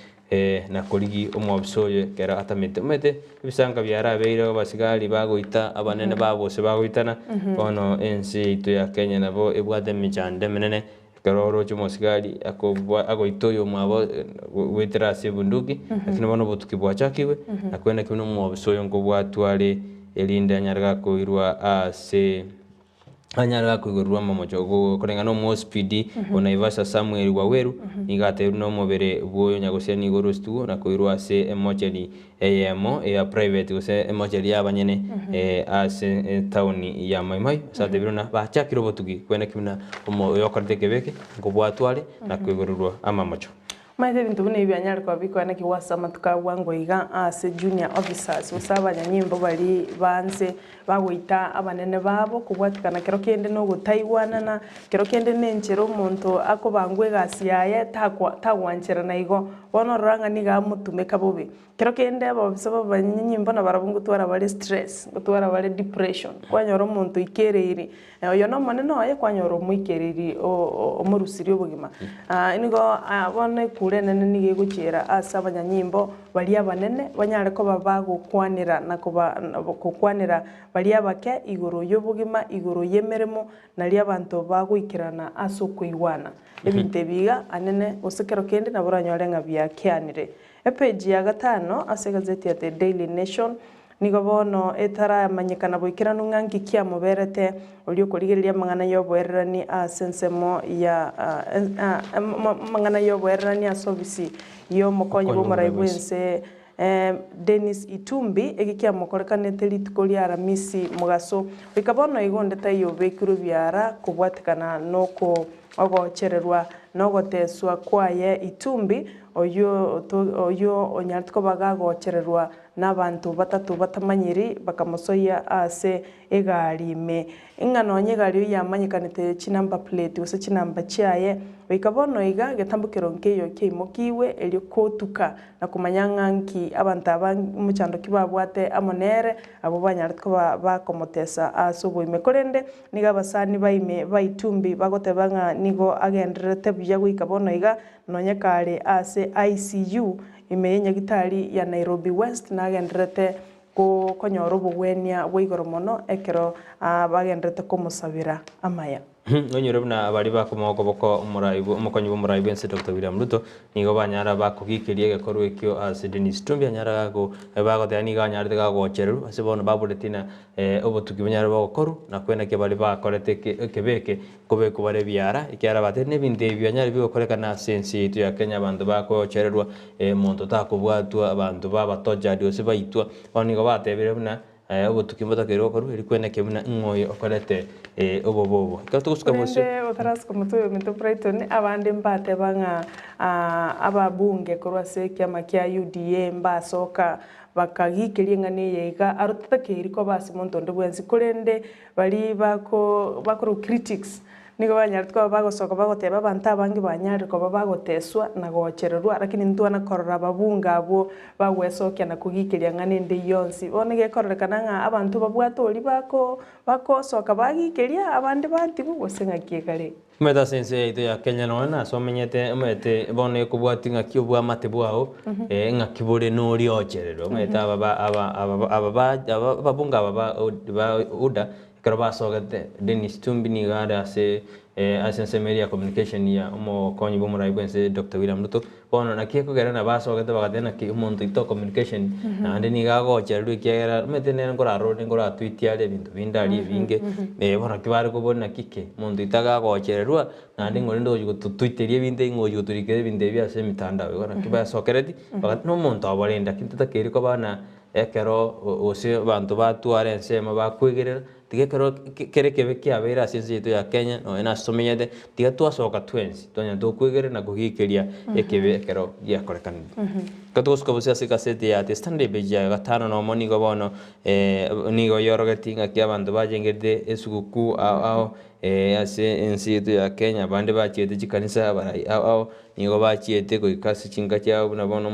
na korigia omwabisa oyo ekero atamete. Omanyete ebisanka biarabeire abasigari bagoita abanene babo gose bagoitana, bono ense yaito ya Kenya nabo ebwate emechando emenene, ekero oroche omosigari akobua agoita oyomwabo goetera ase ebunduki, lakini bono obotuki bwachakigwe, na kwene ki buna omwabisa oyo nkobwatwa are erinde anyare gakoirwa ase. Anyare gakoigorerwa amamocho koreng'ana n'Omosipidi o Naivasha Samuel Waweru, nigo ateirwe nomobere bw'oyo nyagosira nigo orositigwe na koirwa ase emocheri eyemo ya private gose emocheri y'abanyene ase etaoni ya Mai Mahiu ase atebirwe ng'a bachakire obotugi kwene ki buna oyokorete ekebe eke nkobwatwa are na koigorerwa amamocho. Omanyete ebinto buna ebi bianyare koba bikoanekigwa ase amatuko a bwango iga ase junior officers gose abanyanyimbo baria ba nse bagoita abanene babo kobwatikana kero kende na ogotaigwanana, kero kende na enchera omonto akobangwa egasi yaye takwa tagwancherana igo. Bono orora ng'a nigo amotumeka bobe. Kero kende ababisa b'abanyanyimbo nabarabwo ngotwara bare stress, ngotwara bare depression, kwanyora omonto oikereiri, oyo nomonene oye kwanyora omoikereiri omorusirie obogima. Nigo bono ekura enene nigo egochiera ase abanyanyimbo baria abanene banyare koba bagokwanera na koba gokwanera baria abake igoro y'obogima, igoro y'emeremo, nario abanto bagoikerana ase okoigwana. Ebinto ebi iga anene gose kero kende nabo oranyore ng'a biakeanire. Epeji ya gatano ase egazeti ya The Daily Nation nigo bono etaramanyekana boikeranu ng'a nki kiamoberete oria okorigereria amang'ana y'oboererani ase ensemo ya amang'ana y'oboererani ase obisi y'omokonyi bw'omorai bw'ense Dennis Itumbi eki kiamokorekanete rituko ria Aramisi mogaso. Goika bono igo onde taiyo obekirwe biara kobwatekana noko ogochererwa nogoteswa kwaye Itumbi Oyio oyio onyarete koba gagochererwa nabanto batato batamanyiri, bakamosoyia ase egari ime. Ing'a nonya egari eyio yamanyekanete chinumber plate gose chinamba chiaye, goika bono iga egetambokero nkeiyo kiaimokigwe erio kotuka na komanya ng'a nki abanto aba omochando ki babwate amo nere, abwo banyarete koba bakomotesa ase oboime. Korende nigo abasani baime ba Itumbi bagoteba ng'a nigo agendererete buya goika bono iga, Nonye kare ase ICU ime y'enyagitari ya Nairobi West nagendererete konyora obogwenia bwa igoro mono ekero bagendererete komosabera amaya. Onyore buna baria bakomoa okoboko omorai bwe omokonyi bw'omorai bw'ense Doctor William Ruto nigo banyara bakogikeria egekorwa ekio ase Dennis Tumbi anyara gago bagoteba nigo anyarete gagochererwa ase bono baboreti na obotuki bonyare bogokorwa na kwenekia baria bakorete eke ekebe eke nkobekwa bare ebiara ekiagera batebire na ebinto ebi bianyare bigokorekana ase ense yaito ya Kenya abanto bagochererwa omonto takobwatwa abanto babatochadi gose baitwa bono nigo batebire buna Obotuki mbotakeire gokorwa, erio kweneke buna ng'o oyo okorete obobe obo. Ekero togosuka bosio. Korende otarasuka omotwe oyominto Brighton, abande mbateba ng'a ababunge korwa ase ekiama kia UDA mbasoka bakagikeria eng'ana eye iga, aro tatakeiri koba ase monto onde bwensi, korende baria bako bakorwa critics Nigo banyarete koba bagosoka bagoteba abanto abange banyarire koba bagoteswa na gochererwa, lakini ntwana korora ababunge abwo bagwesokia na kogikeria ng'ana ende yonsi. Bono gekororekana ng'a abanto babwate oria bako bakosoka bagikeria abande batigwa gose ng'aki ekare. Omanyete ase ense yaito ya Kenya nonya nase omenyete omanyete bono ekobwatia ng'aki obwamate bwao ng'aki bore noria ochererwe. Omanyete aba ba aba aba aba ba aba ababunge aba ba ba UDA Ekero basogete, Dennis Tumbi nigo are ase ase ensemo eria ya communication ya omokonyi bw'omorai bw'ense Doctor William Ruto. Bono naki ekogera na basogete bagateba naki omonto oito o communication naende nigo agochererwa ekiagera omanyete nere nkorarore nkoratweetie are ebinto binde aria ebinge bono naki bare koboria naki ki omonto oito agagochererwa naende ng'o rende ogochi gototweeteria ebinto ebi ng'o ogochi gotorikera ebinto ebi ase emitandao igo naki basokereti bagati na omonto obo rende lakini totakeire koba na Ekero gose abanto batwara ensemo bakwegerera, tiga ekero kere ekebe kiabeire ase ense yaito ya Kenya nonya nase tomenyete, tiga twasoka twensi twanyora tokwegerera na kogikeria ekebe ekero giakorekanire. Ekero togosuka bosa ase egaseti ya The Standard page ya gatano nomo nigo bono nigo yorogetie ng'aki abanto bachengerete esugukuu ao ao ase ense yaito ya Kenya, abande bachiete chikanisa abarai ao ao. Nigo bachiete goika ase chinka chiabo buna bono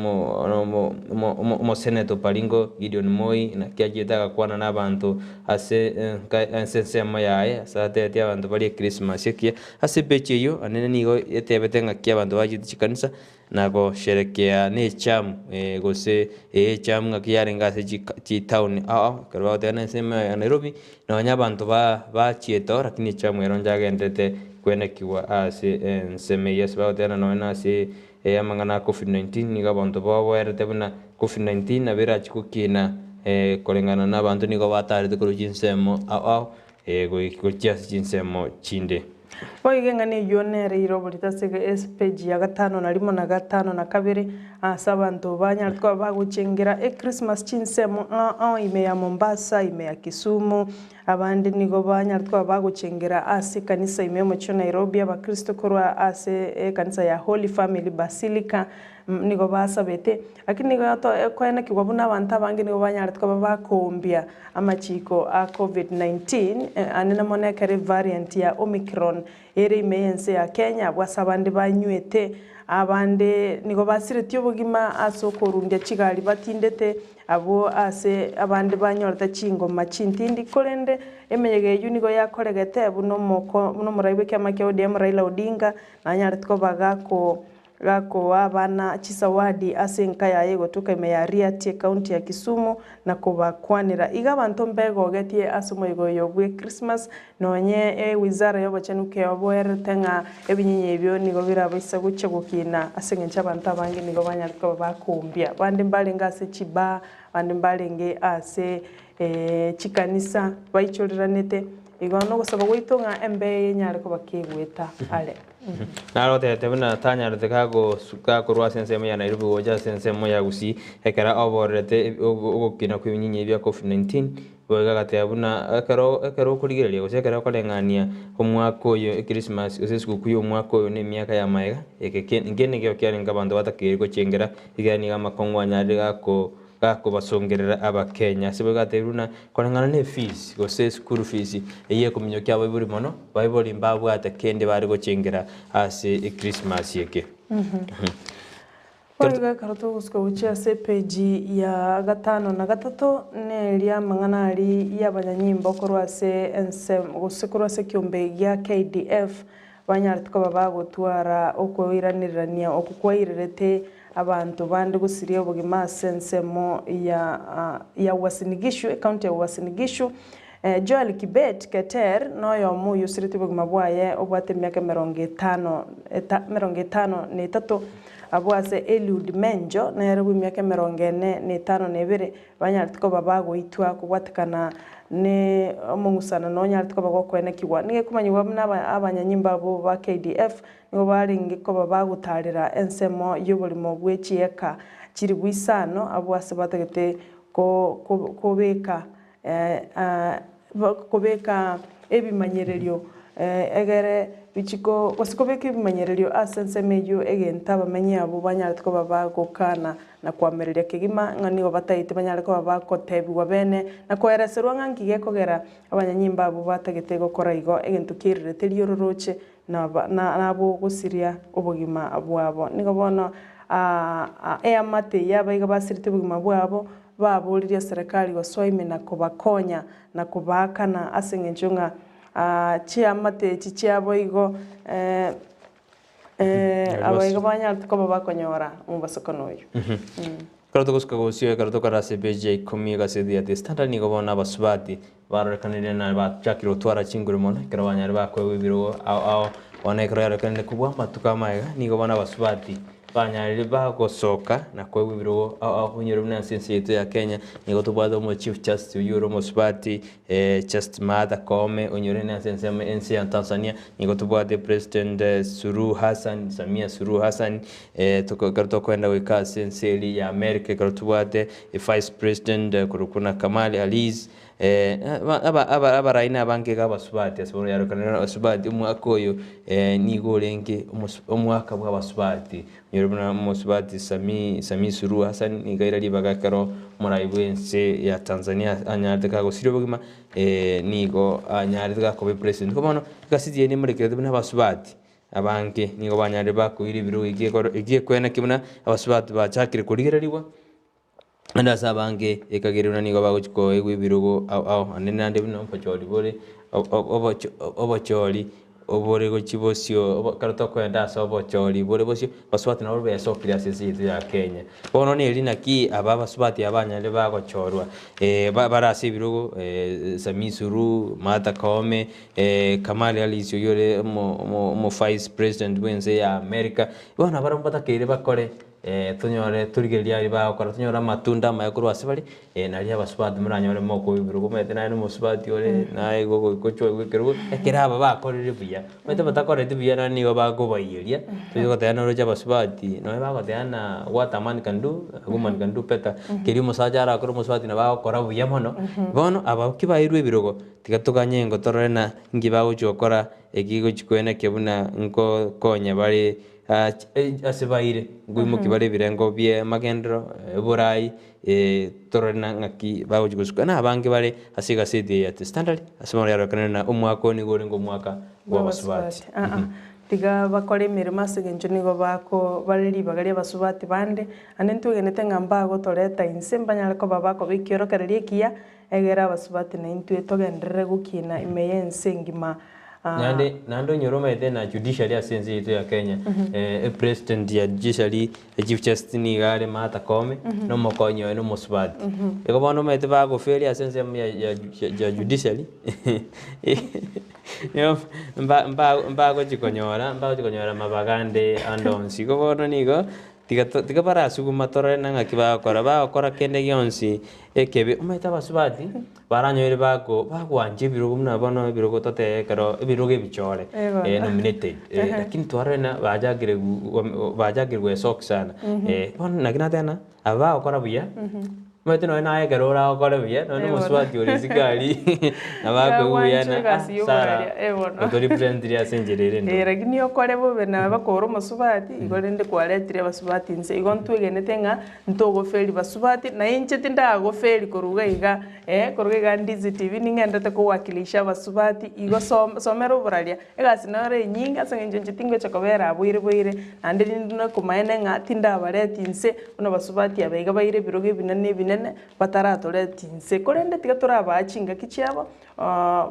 omoseneto Paringo Gideon Moi naki achiete agakwana nabanto ase ase ensemo yaye ase atebetie abanto barie Christmas ekiya. Ase epeji eyio anene nigo etebete ng'aki abanto bachiete chikanisa na gosherekea ne echamu gose echamu ng'aki yarenge ase chitown ao ao ekero bagoteba na ensemo ya Nairobi nonya abanto bachiete oo lakini echamu ero nchagenderete Kwenekigwa ase ensemo eyio ase bagoteba nonya na ase amang'ana a Covid-19, nigo abanto baoboerete buna Covid-19 nabo erachie gokina koreng'ana na abanto nigo batarete korwa chinsemo ao ao gochia ase chinsemo chinde. Boigo eng'ana eyio nere eire oborito ase epeji ya gatano na rimo na gatano na kabere, aase abanto banyarete koba bagochengera Echristmas chinsemo ao ao ime ya Mombasa, ime ya Kisumu, Abande nigo banyarete koba bagochengera ase ekanisa ime y'omochie o Nairobi, abakristo korwa ase ekanisa ya Holy Family Basilica nigo basabete. Lakini nigo ekoenekigwa buna abanto abange nigo banyarete koba bakoombia amachiko a Covid 19, anene mono ekero evariant ya Omicron ere ime y'ense ya Kenya, abwo ase abande banywete, abande nigo basiretie obogima ase okorundia chigari batindete, Abwo aase abande banyorete chingoma chintindi, korende emeyega eyio nigo yakoregete buna omoko buna omorai bw'ekiama kia ODM Raila Odinga nanyarete koba gako gakoa abana chisawadi ase enka yaye egotuka ime ya Riati ecounty ya Kisumu na kobakwanera. Iga abanto mbegogetie ase omoyega oyo bwe Christmas nonye ewizara y'obochenu keoboerete ng'a ebinyinyi ebio nigo birabaisa gochia gokina ase engencho abanto abange nigo banyarete koba bakoombia. Bande mbarenge ase chibaa, bande mbarenge ase chikanisa baichoreranete. Igo nogosaba gwaito ng'a embeo eye enyare koba kegoeta are. Naro otebete buna tanyarete gakorwa ase ensemo ya Nairobi gocha ase ensemo ya Gusii ekero aborerete ogokina kw'ebinyinyi bia Covid-19. Boigo agateba buna ekero ekero okorigereria gose ekero okoreng'ania omwaka oyo ekrisimasi gose esiguku ya omwaka oyo na emiaka ya magega, eke ke inke nikio kiarenge abanto batakeire gochengera, ekiagera nigo amakong'u anyarire gako gakobasongerera abakenya. Ase boigo agatebia buna koreng'ana na efees gose eschool fees, eyio ekominyokia abaibori mono, baibori mbabwate kende bare gochengera ase ekrisimasi eke. Boigo ekero togosuka gochia ase epeji ya gatano na gatato, neria amang'ana aria y'abanyanyimbo korwa ase ensemo gose korwa ase ekiombe gia KDF banyarete koba bagotwara okoiranererania okwo kwairerete abanto bande gosiria obogima ase ensemo ya ya Uasin Gishu, ecounty ya Uasin Gishu. Joel Kibet Keter noyomo oyosireti obogima bwaye obwate emiaka emerongo etano eta emerongo etano na etato, abwo ase Eliud Menjo nere bw'emiaka emerongo ene na etano na ebere, banyarete koba bagoitwa kobwatekana ne omong'usano nonyarete koba gokoenekigwa. Nigo ekomanyigwa buna aba abanyanyimbo abwo ba KDF nigo barenge koba bagotarera ensemo y'oborimo bwe chieka chilifu isano abwo ase batagete ko ko kobeka kobeka ebimanyererio egere bichi gose kobeka ebimanyererio ase ensemo eyio egento abamenyi abwo banyarete koba bagokana na koamereria kegima ng'a nigo bataete banyare koba bagotebigwa bene na koereserwa ng'a nki gekogera abanyanyimbo abwo batagete gokora igo egento kiairerete riororoche nabo gosiria obogima bwabo. Nigo bono eamate y'abaiga basirete obogima bwabo Baboririe eserekari gosoa ime na kobakonya na kobaakana ase engencho ng'a chiamate echi chiabo igo abaiga banyarete koba bakonyora omobasokano oyio. Ekero togosuka gosio ekero tokare ase epeji ya ikomi egaseti ya The Standard nigo bono abasubati barorekanire na bachakire gotwara chinguru mono ekero banyare bakoegwa ebirogo ao ao bono ekero yarorekanire kobua amatuko amaega nigo bono abasubati Banyarire bagosoka na koegwa ebirogo ao ao onyore buna ase ense yaito ya Kenya nigo tobwate omo chief justice oyio ore omosubati Justice Martha Koome onyore nase ensemo ense ya Tanzania nigo tobwate president Suluhu Hassan Samia Suluhu Hassan toko ekero tokoenda goika ase ense eria ya America ekero tobwate vice president korokwa na Kamali Harris Abarai nabange iga abasubati ase bono yarokanire abasubati omwaka oyo nigo orenge omwaka bwa abasubati. Onyore buna omosubati Sami Sami Suluhu Hassan nigo aira ribaga ekero omorai bw'ense ya Tanzania anyarete kagosiria obogima nigo anyarete gakoba epresident. Nigo bono egaseti eye nemorekerete buna abasubati abange nigo banyarire bakoira ebirogo ekiekwana ki buna abasubati bachakire korigererigwa. Naende ase abange ekagera buna nigo bagochia koegwa ebirogo ao ao, naende naende buna obochori bore obochori obore gochia bosio ekero tokoenda ase obochori bore bosio, abasubati nabo besokire ase ense yaito ya Kenya. Bono neri naki aba abasubati aba banyarire bagochorwa bare ase ebirogo Sammy Suluhu, Martha Koome, Kamali Alice oyio ore omo vice president bwa ense ya America, bono nabarabwo mbatakeire bakore. Tonyore torigererie aria bagokora, tonyore amatunda amaya korwa ase bare, nario abasubati moranyore mokoigwa ebirogo omanyete naye nomosubati ore naye igo ogochwa oigwe ekerogo, ekero aba bakorire buya, omanyete batakoreti buya naende nigo bakobaiyeria, toise goteba noroche abasubati nonye bagoteba ng'a what a man can do, a woman can do better, keria omosacha arakore omosubati nabo agokora buya mono, bono aba ki bairwe ebirogo, tiga toganye ingo torore na inki bagochia gokora eki gochia koenekia buna nkokonya bare Ase baire nkoimokia bare ebirengo bi'amagenderero, oborai, torore na ng'aki bagochia gosuka. Na abange bare ase egaseti eye ya The Standard, ase bono yarorekanire na omwaka oyo nigo orenge omwaka bw'abasubati. Aa, tiga bakore emeremo ase engencho nigo bako bare ribaga ri'abasubati bande, naende ntwegenete ng'a mbagotoreta inse mbanyare koba bakoba ekiorokererio ekiya, egere abasubati naintwe togenderere gokina ime y'ense engima. Naende naende onyore omanyete na judiciary ase ense yaito ya Kenya, epresident ya judiciary, echief justice nigo are Martha Koome, na omokonyi oye na omosubati. Igo bono omanyete bagoferia ase ensemo ya ya ya judiciary, nigo mba mba mbagochi konyora mbagochi konyora amabaga ande ande onsi. Igo bono nigo, tiga to tiga barasuguma torore na ng'aki bagokora, bagokora kende gionsi ekebe, omanyete abasubati. Baranyoire bako bagwancha ebirogo buna bono ebirogo totebe ekero ebirogo ebichore Ego. nominated lakini twarorire ng'a bachakire bachakire gwesoki sana bono naki nateba ng'a aba bagokora buya omanyete nonye naye ekero oragokore buya nonye na omosubati ore isiko aria nabo akoigwa buya Yagwancha ng'a ah egasi ya Sarah oboraria, eh bono. otorepresentire ase enchera ere endo. Eh, lakini okore bobe naye bakore omosubati, igo rende kwaretire abasubati inse. Igo ntwegenete ng'a Ntogoferi basubati, na inche tindagoferi korwa iga iga, eh, korwa iga iga Ndizi TV ning'endete kowakilisha abasubati, igo som somera oboraria, egasi noro enyinge ase eng'encho inche tingocha kobera abwo ire boire, naende rinde nokomaene ng'a tindabareti inse, buna basubati aba iga baire ebirogo ebinene ebinene, bataratoreti inse. Korende tiga torabaa chingaki chiabo,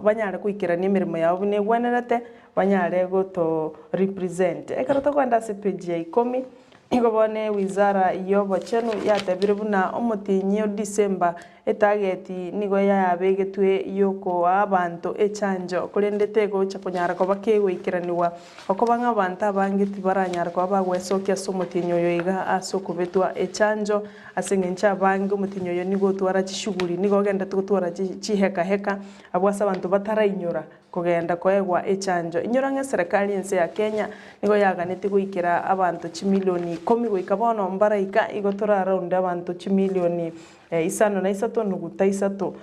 banyare goikerania emeremo yabo buna egwenerete, banyare goto represent. Ekero tokoenda ase page ya ikomi, Nigo bono ewizara y'obochenu yatebire buna omotienyi o Disemba Etageti nigo yabegetwe y'okoa abanto echanjo, korende tegocha konyara koba kegoikeranigwa. Okoba ng'a abanto abange tibaranyara koba bagwesokia ase omotienyi oyo iga ase okobetwa echanjo, ase engencho abange omotienyi oyo nigo otwara chishughuli, nigo ogenderete gotwara chihekaheka abwo ase abanto batarainyora kogenda koegwa echanjo. Inyora ng'a eserekari y'ense ya Kenya nigo yaganetie goikera abanto chimilioni ikomi goika bono mbaraika, igo toraraunde abanto chimilioni Isano na isato nuguta isato.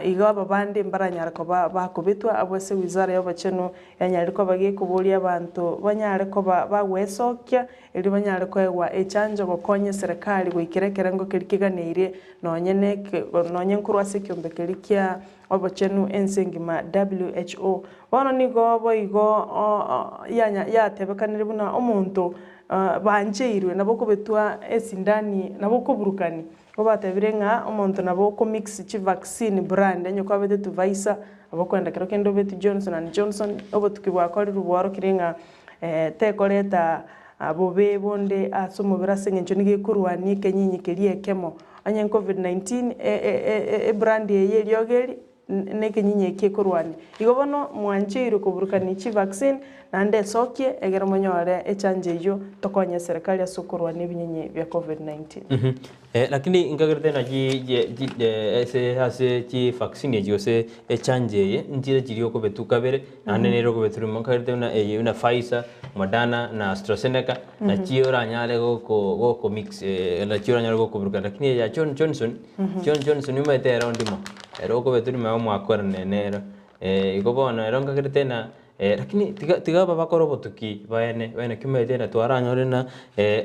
Igo aba bande mbaranyare koba bakobetwa abwo ase wizara y'obochenu yanyarire koba gekoboria abanto banyare koba bagwesokia erio banyare koegwa echanjo gokonya eserekari goikera ekerengo keria keganeirie nonye neke nonye nkorwa ase ekiombe keria kia obochenu ense engima WHO. Bono nigo boigo yanya yatebekanire buna omonto bancheirwe nabo okobetwa esindani nabo okoburukani. Nigo batebire ng'a omonto nabo okomix chivaccine brand onye kwabeteti Pfizer nabo okoenda kero kende obeti Johnson and Johnson, obotuki bwakorirwe bworokire ng'a tekoreta bobe bonde ase omobere ase eng'encho nigo ekorwania ekenyinyi keria ekemo. Onye covid 19 ebrand eye eriogo eri nekenyinyi eki ekorwania. Igo bono mwancheirwe koburukania chivaccine naende esokie egere monyore echanjo eyio tokonye eserekari ase okorwania ebinyinyi bia covid 19. Lakini nkagerete ng'a ase ase chivaccine echi gose echanjo eye nchire chiria okobetwa kabere naende nere okobetwa rimo nkagerete buna eye buna Pfizer, Moderna na AstraZeneca nachi oranyare goko goko mix nachi oranyare gokoburukania lakini eye ya Johnson John Johnson nimaete ere ondimo, ere okobetwa rimo omwakorane nere, igo bono ero nkagerete ng'a lakini tiga tiga aba bakore obotuki baene baene ki omanyete ng'a twaranyore ng'a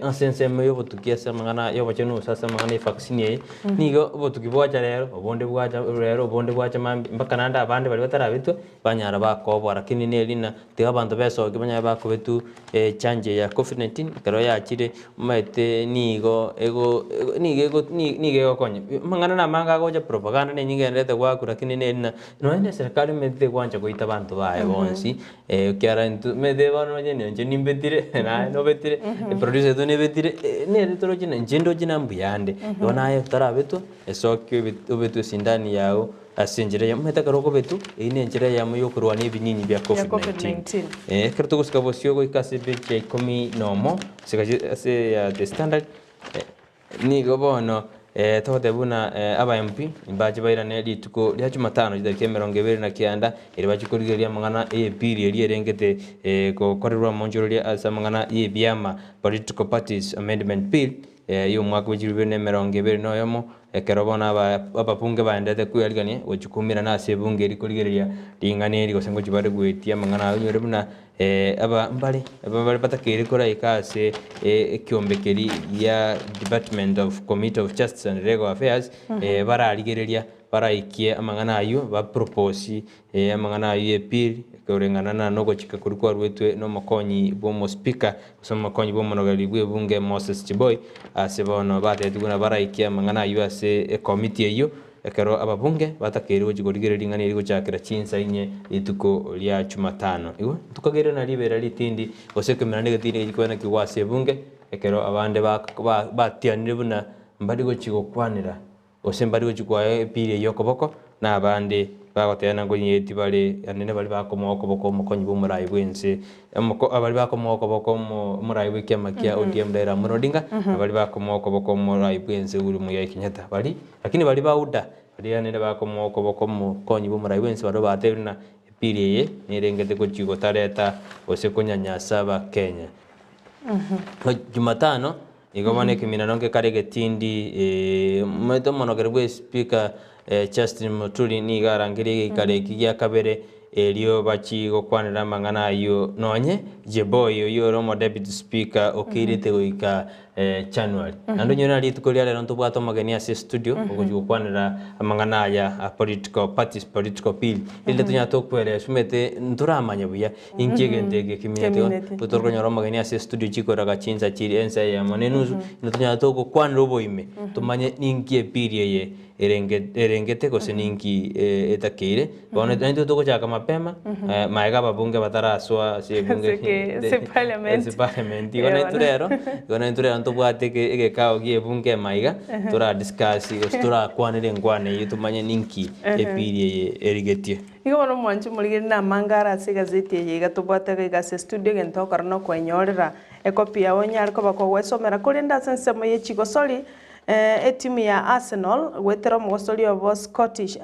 ase ensemo ya obotuki ase amang'ana ya obochenu gose ase amang'ana ya evaccine eye, nigo obotuki bwacha rero, obonde bwacha rero, obonde bwacha mambia, mpaka naende abande baria batarabetwa, banyara bakoboa lakini neri ng'a tiga abanto besokia banyare bakobetwa echanjo eye ya covid 19 ekero yachire omanyete nigo ego nigo ego nigo egokonya. Amang'ana na amange agocha propaganda na enyinge egendererete goakwa lakini neri ng'a nonye na eserekari omanyete tegwancha goita abanto baye bonsi ekiagera intwe omanyete bono onye inche nimbetire naye nobetire, eproducer yaito nebetire, nere toroche na inche ndoche na mbuyande. Igo naye otarabetwa esokia obetwe esindani yago. Ase enchera eyemo, omanyete ekero okobetwa, eyio nenchera eyemo y'okorwania ebinyinyi bia Covid-19. Ekero togosika bosio goika ase epeji ya ikomi na omo, ase egazeti ase ya The Standard, nigo bono togoteba buna aba MP mbache bairane rituko ria Jumatano chitariki emerongo ebere na kianda, erio bache korigereria amang'ana y'epiri eria erengete gokorerwa omonchororia ase amang'ana y'ebiama, Political Parties Amendment Bill, y'omwaka bwe chilifu ibere na emerongo ebere na oyomo, ekero bono ababunge baenderete kwearigania gochia koumerana ase ebunge eria korigereria ring'ana eri gose ngochia bare goetia amang'ana aywo onyore buna aba mbare aba batakeire koraika ase ekiombe keria gia Department of Committee of Justice and Legal Affairs, bararigereria baraikie amang'ana aywo ba propose amang'ana ayio y'ebill koreng'ana na nogochika koria kwaruetwe nomokonyi bw'omospeaker gose omokonyi bw'omonogereri bw'ebunge Moses Cheboi ase bono batebetigwe buna baraikie amang'ana ayio ase ekomiti eyio ekero ababunge batakeire gochia korigereria ring'ana eri gochakera chinsa inye rituko ria Jumatano. Igo ntokagerire na ribera ritindi gose ekemerero egetindi egechi koba nakio ase ebunge ekero abande batianire buna mbari gochia gokwanera Gose mbare gochia koa ebiiri eyio okoboko, na abande bagoteba ng'a nkonyeti bare, naende nabaria bakomoa okoboko omokonyi bw'omorai bw'ense, omoko abaria bakomoa okoboko omo omorai bw'ekiama kia ODM Raila Amolo Odinga, na baria bakomoa okoboko omorai bw'ense Uhuru Muigai Kenyatta. Baria, lakini baria ba UDA, baria naende bakomoa okoboko omokonyi bw'omorai bw'ense barabwo batebire ng'a ebiiri eye nerengete gochia gotareta gose konyanyasa abakenya. Jumatano, Igo bono ekeminano nkekare egetindi, omanyete omonogere bw'espeaker Justin Muturi nigo arangerie egeikaro eki gia kabere erio bachie gokwanera amang'ana ayio nonye Jeboi oyio ore omo deputy speaker okeirete goika January. Naende onyore na rituko ria rero ntobwate omogeni ase estudio ogochia gokwanera amang'ana aya a political parties political bill erinde tonyare tokweresa omanyete ntoramanya buya Inki egento eke keminyete igo? Kemineti. Totari omogeni ase estudio chikoraga chinsa chiria ensa eyemo na enusu, na tonyare togokwanera oboime, tomanye ninki epiri eye erenge erengete gose ninki etakeire. Bono naintwe togochaka mapema, maega ababunge batarasoa ase ebunge Ase eke- ase parliament. ase parliament. Igo naintwe rero, igo naintwe rero ntobwate eke egekao gia ebunge ime iga, tora discuss gose torakwanere enkwana eyio tomanye ninki epiri eye erigetie. Igo bono omwanchi omorigereria namange are ase egazeti eye iga tobwate iga iga ase estudio egento ogokora nokoenyorera ekopi yao onyare koba kogwesomera korende ase ensemo ye chigosori Etimu ya Arsenal goetera omogosori obo Scottish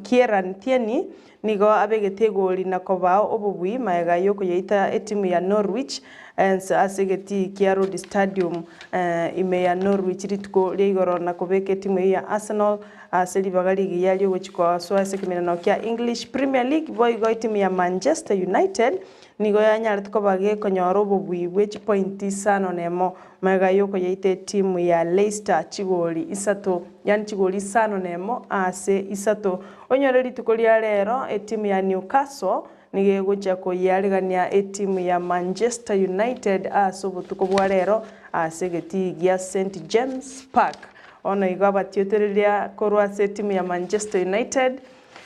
Kieran Tierney nigo abegete egori na kobao obobui magega yokoyeita etimu ya Norwich ase egetii kia Road Stadium ime ya Norwich rituko ria igoro na kobeka etimu eyio ya Arsenal ase ribaga rigiya riogochia kosoa ase ekemerano kia English Premier League boigo etimu ya Manchester United Nigo yanyarete koba gekonyora obobui bwe chipointi isano nemo, magega y'okoyeita etimu ya Leicester chigoli isato, yaani chigoli isano nemo ase isato. Onyore rituko ria rero etimu ya Newcastle nigo egochia koyiarigania etimu ya Manchester United ase obotuko bwa rero ase egetii gia St James Park. Bono igo abatiotereria korwa ase etimu ya Manchester United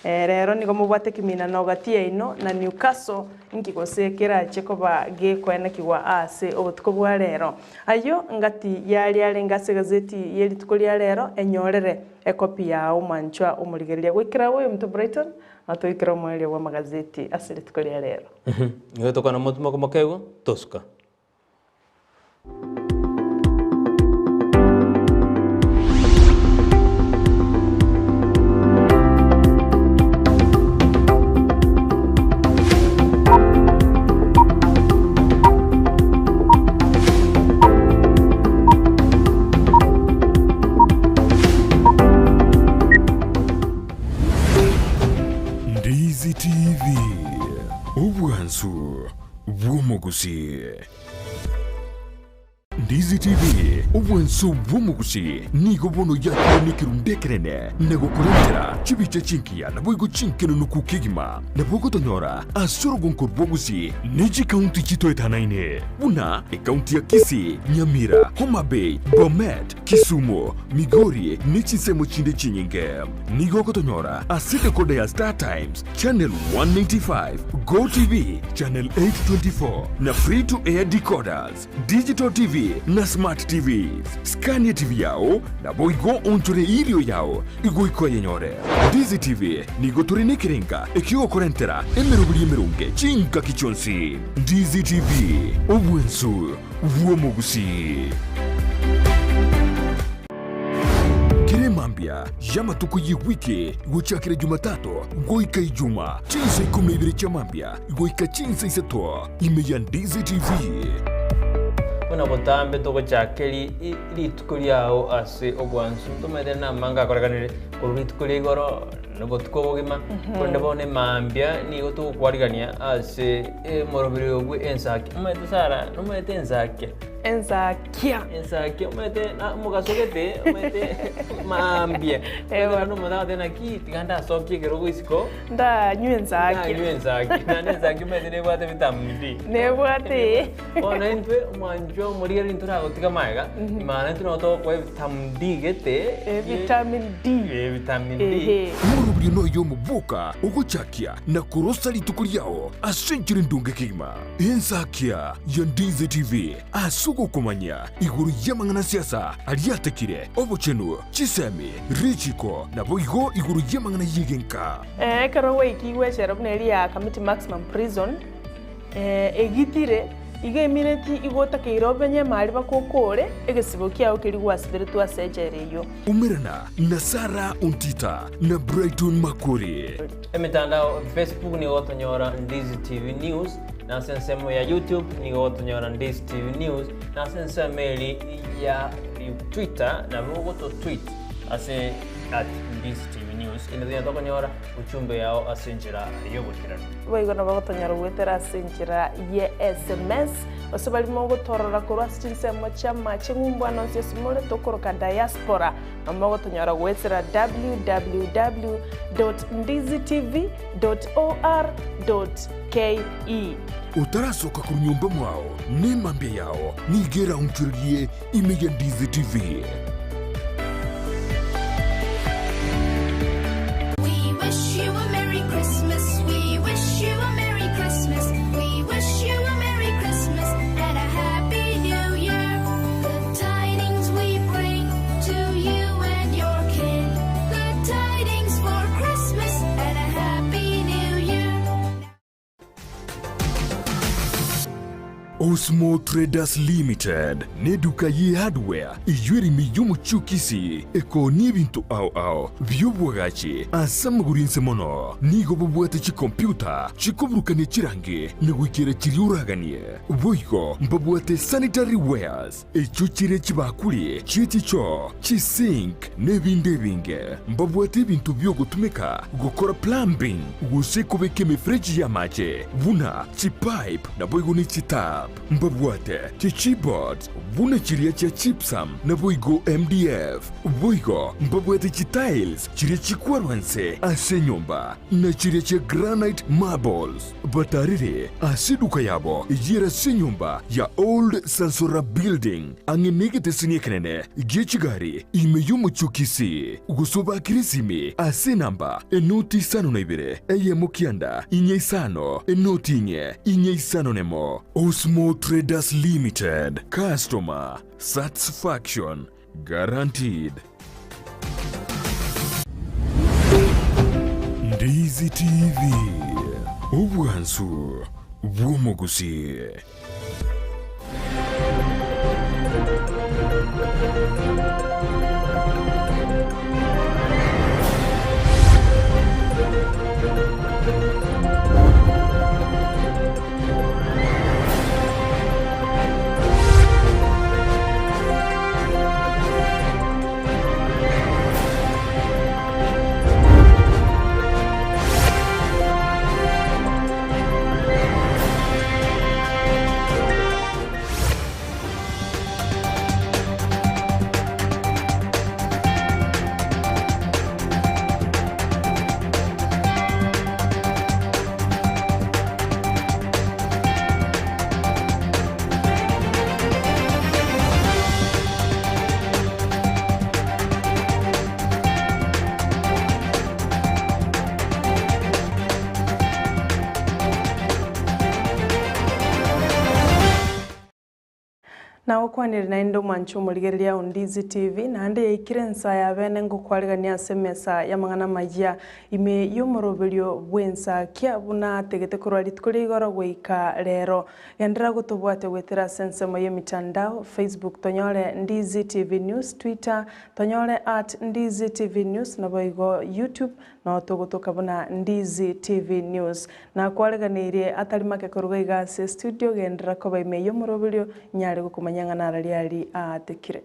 Rero nigo mobwate kiminano gati yaino na Newcastle, inki gose kerache koba gekoenekigwa aase obotuko bwa rero? Ayio ngati yaria arenge ase egazeti ye rituko ria rero, enyorere ekopi yao omwanchwa omorigereria. Goikera agwo oyominto Brighton, na toikere omoerio bw'amagazeti ase rituko ria rero. Nigo tokwana motumo mokegwa, tosuka. Ndizi TV, obwansu bw'omogusii. Ndizi TV, obwanso bw'omogusii, nigo bono yakire nekerundu ekenene na gokorentera chibicha chingiya naboigo chinkenenuku kegima. Nabo ogotonyora ase orogonko rwa Gusii ne chikaunti chitoetanaine buna ekaunti ya Kisii, Nyamira, Homa Bay, Bomet, Kisumu, Migori ne chinsemo chinde chinyinge. Nigo ogotonyora ase decoder ya Star Times, Channel 195, Go TV, Channel 824 na Free to Air decoders, Digital TV na Smart TVs. Skania TV yao naboigo onchore erio yao igoika oyenyore. Ndizi TV nigo tore nekerenga ekiogokorentera emeroberi emeronge chingaki chionsi. Ndizi TV, obwensu bw'omogusii. Kera emambia y'amatuko y'ewiki gochakera Jumatatu goika Ijuma, chinsa ikomi na ibere chia mambia goika chinsa isato, ime ya Ndizi TV. Buna botambe togochaka rituko riao ase obwansu, tomaete namanga akorekanire korwa rituko ria igoro na obotuko obogima, korende bono emambia nigo togokwarigania ase omoroberi obwe ensaki. Omanyete Sarah, nomanyete ensakia? Ensakia. Ensakia omanyete na omogaso gete omanyete maambia. Ewa. Omanyete omonto agoteba naki tiga ndasokie ekerogo isiko. Ndanywe ensakia. Ndanywe ensakia. Naende ensakia omanyete nebwate vitamin D. Nebwate ee. Bono intwe omwanchwa omorigereria ntoragotiga magega, maana intwe nabo togokoa evitamin D gete. Vitamin D. Vitamin D. Ehe. Omorobio noyo omoboka ogochakia na korosa rituko riao ase enchera endonge kegima. Ensakia ya Ndizi TV ase ogokomanya igoro y'amang'ana siasa aria atekire, obochenu, chisemi, richiko, naboigo igoro y'amang'ana y'egenka. Ekero gwaikigwe echela buna eria ya Kamiti Maximum Prison, egitire, igo emineti igo otakeire omenye emari mpaka okore egesibo kiao keria gwasiberetwe ase echela eyio. Umerana na Sarah Ontita na Brighton Makori. Emetandao, Facebook nigo ogotonyora Ndizi TV News, na ase ensemo ya YouTube nigo ogotonyora Ndizi TV News, na ase ensemo eri ya Twitter nabo ogoto tweet ase at Ndizi TV News. Inde tonya tokonyora ujumbe yao ase enchera y'oboikeranu. Boigo nabo ogotonyora goetera ase enchera ye SMS, gose baria mogotorora korwa ase chinsemo chi'amache ng'umbu ande onsi ase more tokoroka diaspora. Nabo mogotonyora goetera www dot ndizitv dot or dot ke. Otarasoka korwa nyomba mwao, nemambia yao nigo eraonchorerie ime ya Ndizi TV. Osmo Traders Limited neduka ye hardware eyio ere ime y'omochie o Kisii ekoonia ebinto ao ao bi'obwagachi ase amagoro inse mono. Nigo bobwate chikompyuta chikoburukania chirangi na goikera chiria oraganie. Boigo mbabwate sanitary wares echio chire chibakuri chie chichoo, chisink na ebinde ebinge. Mbabwate ebinto bi'ogotumeka gokora plumbing gose kobeka emefereji y'amache buna chipipe naboigo ne chitap. Mbabwate chichipboards buna chiria chia gypsum naboigo MDF. Boigo mbabwate chitiles chiria chikwarwa nse ase enyomba na chiria chia granite marbles. Batarire ase eduka yabo eyio ere ase enyomba ya Old Sansora Building, ang'e negeteseni ekenene gie chigari ime y'omochie o Kisii, gose obakire esimi ase enamba enoti isano na ibere, eyemo kianda, inye isano, enoti inye, inye isano nemo. Osmo Traders Limited, Customer Satisfaction Guaranteed. Ndizi TV, obwansu bw'omogusii. Nagokwanire naende omwanche omorigereria o Ndizi TV, naende yaikire ensa ya bene ngokwarigania ase emesa y'amang'ana amayia ime y'omoroberio bw'ensakia buna ategete korwa rituko ria igoro goika rero. Genderera gotobwatia goetera ase ensemo y'emitandao, Facebook tonyore Ndizi TV News, Twitter tonyore at Ndizi TV News naboigo YouTube Nao togotoka buna Ndizi TV News. Nakwareganeirie atari make koruga iga ase estudio genderera koba ime y'omoroberio nyare gokomanya ng'a narari ari aatekire.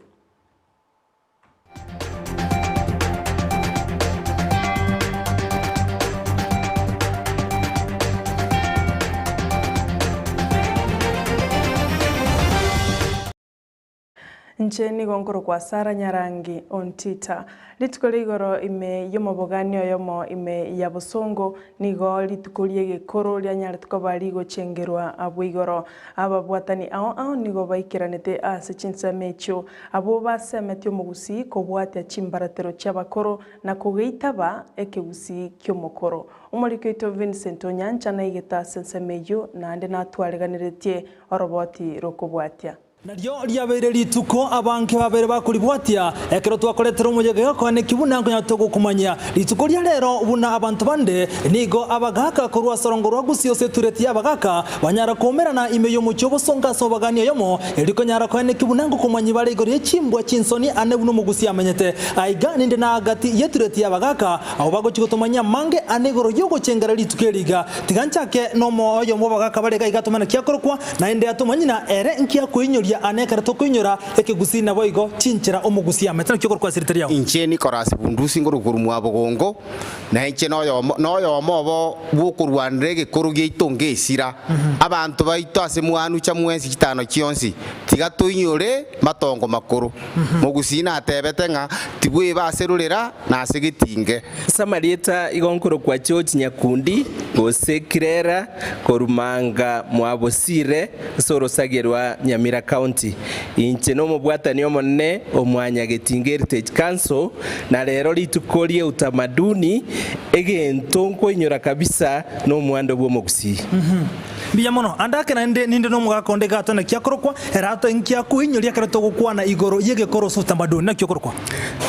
Inche nigo nkorokwa Sara Nyarangi Ontita. Rituko ria igoro ime y'omobogani oyomo ime ya Bosongo nigo rituko ri'egekoro rianyarete koba rigochengerwa abwo igoro. Ababwatani ao ao nigo baikeranete ase chinsemo echio, abwo basemetie omogusii kobwatia chimbaratero chi'abakoro na kogeitaba ekegusii ki'omokoro. Omoriki oito Vincent Onyancha naigete ase ensemo eyio naende natwareganeretie oroboti rokobwatia. Nario riabeire rituko abange babeire bakoribwatia, ekero twakoretera omoyega egokoaneki buna nkonya togokomanyia. Rituko ria rero buna abanto bande, nigo abagaaka korwa ase orongo rwa Gusii ase etureti y'abagaaka banyara koumerana ime y'omochie obosongo ase obagani oyomo, erio konyara koaneki buna ngokomanyi bare igoro ye chimbwa chinsoni ane buna omogusii amenyete. Aiga ninde na agati y'etureti y'abagaaka, abwo bagochia gotomanyia amange ane igoro y'ogochengera rituko eri iga. Tiga nchake nomo oyomo bw'abagaaka bare iga iga atomane ki akorokwa, Naende atomanye ng'a ere nki akoinyoria ane ekero tokoinyora ekegusii naboigo chinchera omogusi amete naki okorokwa ase rieta riao. Inche Nicholas Bundusi nkorwa korwa Mwabogongo, na inche noyomo noyomo obo bw'okorwanera egekoro giaito ngesira. Abanto baito ase mwanucha mwensi chitano chionsi, tiga toinyore matongo makoro. Mogusii natebete ng'a tibweba ase rorera na ase getinge. Ase amarieta igo nkorokwa George Nyakundi, gose Kirera, korwa Manga mwa Bosire, ase orosagia rwa Nyamira County. Inche nomobwatani omonene o Mwanyagetinga Heritage Council, na rero rituko rie utamaduni, egento nkoinyora kabisa nomwando bw'omogusii. Mbuya mono. Ande ake naende ninde nomogaka onde iga atwe naki akorokwa, ere atoe nki akoinyoria ekero togokwana igoro y'egekoro ase utamaduni. Naki okorokwa?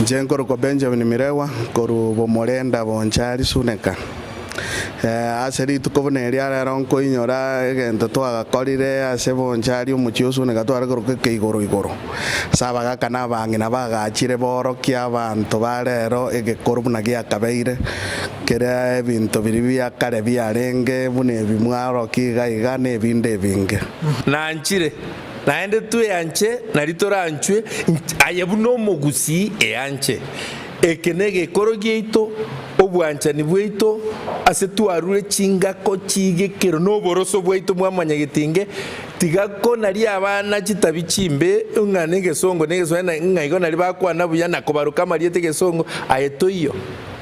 Inche nkorokwa Benjamin Mirewa, korwa Bomorenda Bonchari Suneka. Ase rituko buna eria rero nkoinyora egento twagakorire ase bonchari omochie o Suneka tware koroka ekeigoro igoro. Ase abagaka na abang'ina bagachire borokie abanto ba rero egekoro buna giakabeire, kera ebinto biria bia kare biarenge buna ebi mwarokia iga iga na ebinde ebinge. Nanchire, naende tweanche nari toranchwe, aye buna omogusii eanche. Eke negekoro giaito, obwanchani bwaito, ase twarure chingako chi'egekero na oboroso bwaito bwamwanyagetinge, tiga konaria abana chitabi chimbe ng'a negesongo na egeswahili ng'a igo naria bakwana buya na kobaroka amarieta egesongo, aye toiyo.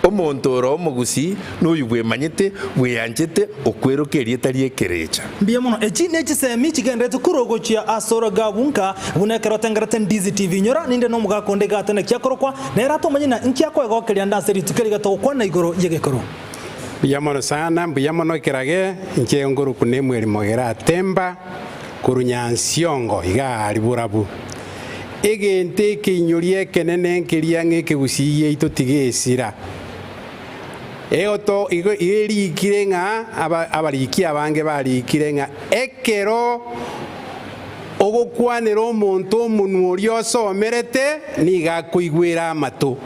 Omonto ore omogusii noyo bwemanyete, bweanchete, okweroka erieta ri'ekerecha. Mbuya mono. Echi nechisemi chigenderete korwa gochia ase orogabu nka buna ekero otengerete Ndizi TV. Inyora ninde nomogaka onde iga atene kiakorokwa, nere atomanye na inki akoegokeria ande ase rituko eri gatogokwana igoro y'egekoro. Mbuya mono sana, mbuya mono ekerage, inche nkorokwa Nemuel Mogere Atemba, korwa Nyansiongo iga aria borabu. Egento ekeinyoria ekenene nkeria ng'a ekegusii giaito tigesira. Egoto igo erikire ng'a abariki abange barikire ng'a ekero ogokwanera omonto omonwa oria osomerete nigo akoigwera amato,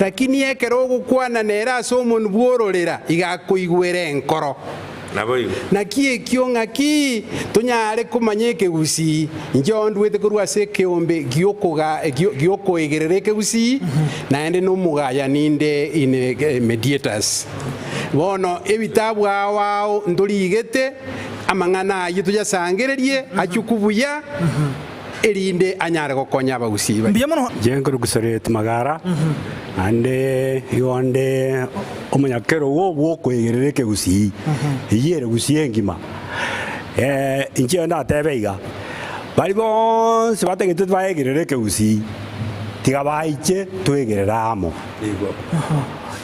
lakini ekero ogokwana nere ase omonwa bw'ororera igo akoigwera enkoro. Naboigo. Naki ekio ng'aki tonyare komanya ekegusii? Inche ondwete korwa ase ekeombe gi'okoegerera ekegusii, naende nomogayani inde in mediators. Bono ebitabu ao ao ntorigete, amang'ana ayio toyasangererie achukwe buya, erinde anyare gokonya abagusii baye. Mbuya mono. Inche nkorokwa Magara, naende igo nde omonyakerogo bw'okoegerera ekegusii, eyio ere gusii engima. Inche ndatebe iga, baria bonsi batagete baegerere ekegusii, tiga baiche toegerere amo.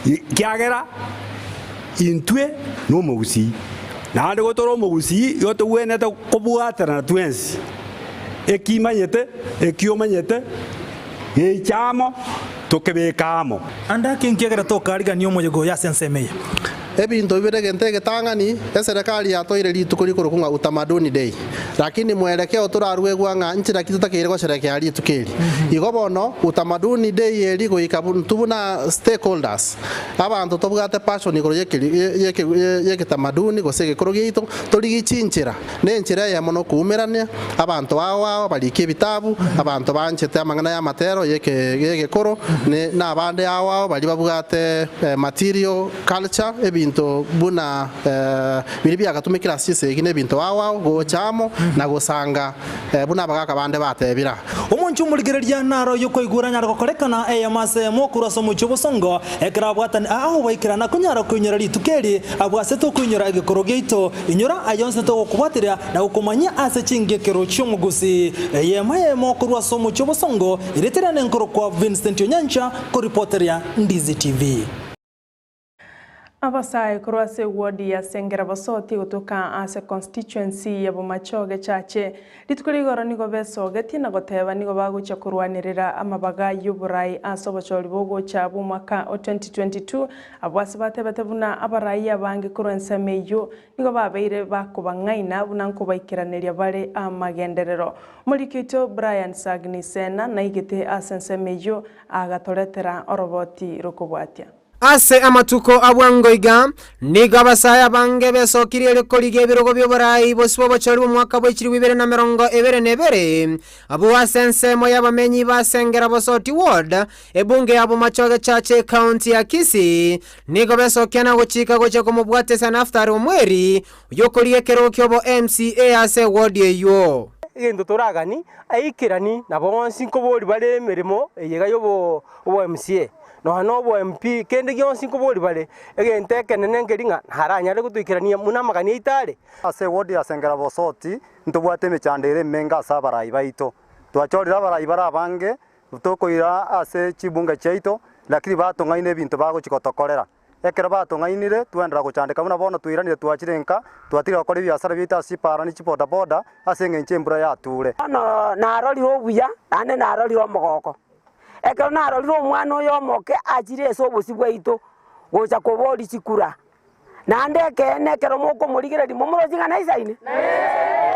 Ekiagera intwe nomogusii, naende gotore omogusii igo togwenerete kobwaterana twensi. Ekimanyete, eki omanyete, geiche amo, tokebeke amo. Ande ake nkiagera tokarigania omoyega oyo ase ensemo eye. Ebinto bibere egento egetang'ani, eserekari yatoeire rituko rikorokwa ng'a Utamaduni Day. Lakini mwerekeo toraruegwa ng'a nchera ki totakeire gosherekea rituko eri. Igo bono, Utamaduni Day eri goika intwe buna stakeholders, abanto tobwate passion igoro y'ekitamaduni gose egekoro giaito, torigie chinchera Nenchera eyemo nokoumerania abanto ao ao abariki ebitabu, abanto banchete amang'ana y'amatero y'egekoro, na abande ao ao baria babwate material culture, ebinto buna biria biagatumekire ase chisegi na ebinto ao ao, gocha amo na gosanga buna abagaka bande batebire. Omonche omorigereria naro oyokoigwera anyare gokorekana eyemo ase eyemo korwa ase omochie obosongo, ekero abwatani ao baikerana konyara koinyora rituko eri abwo ase tokoinyora egekoro giaito. Inyora aya onsi togokobwateria na gokomanyia ase chingekero chi'omogusi. Eyemo eyemo korwa ase omochie obosongo, erieta riane nkorokwa Vincent Onyancha, koripoteria Ndizi TV. Abasae korwa ase ewodi ya Sengera Bosoti gotoka ase constituency ya Bomachoge Chache rituko rigoro nigo besogetie na goteba nigo bagochia korwanerera amabaga y'oborai ase obochori bogocha bw'omwaka o 2022 Abwo ase batebete buna abarai abange korwa ensemo eyio nigo babeire bakobang'aina buna nkobaikeraneria bare amagenderero. Omoriki oito Brian Sagni Sena naigete ase ensemo eyio agatoretera oroboti rokobwatia. Ase amatuko a bwango iga, nigo abasae abange besokirie erio korigia ebirogo bi'oboraai bosio bw'obochori bw'omwaka bwe chilifu ibere na emerongo ebere na ebere, abwo ase ensemo y'abamenyi ba Sengera Bosoti Ward, Ebunge ya Bomachoge Church Ekaunti ya Kisii nigo besokia na gochika gochia komobwatesia Naftali Omweri oyokorigia ekerogo kiobo MCA ase ewodi eyio. Egento toragani aikerani na bonsi nkobori bare emeremo eye iga yobo obo MCA nonya na obo MP kende gionsi nkobori bare, egento ekenene nkeri ng'a naranyare gotoikerania buna amagani aito are. Ase ewodi ya Sengera Bosoti ntobwate emechando ere emenge ase abarai baito. Twachorire abarai bare abange Tokoira ase chibunge chiaito, lakini batong'aina ebinto bagochia gotokorera. Ekero batong'ainire, twenderera gochandeka buna bono twairanire twachire nka, twatiga gokora ebiasara biaito ase chipara ne chibodaboda ase engencho embura yature. Bono narorire obuya, naende narorire omogoko, ekero narorire omwana oyo omoke achire ase obosio bwaito gocha koboria chikura. Naende ekeene ekero mokomorigereria momoroche ng'a naisaine.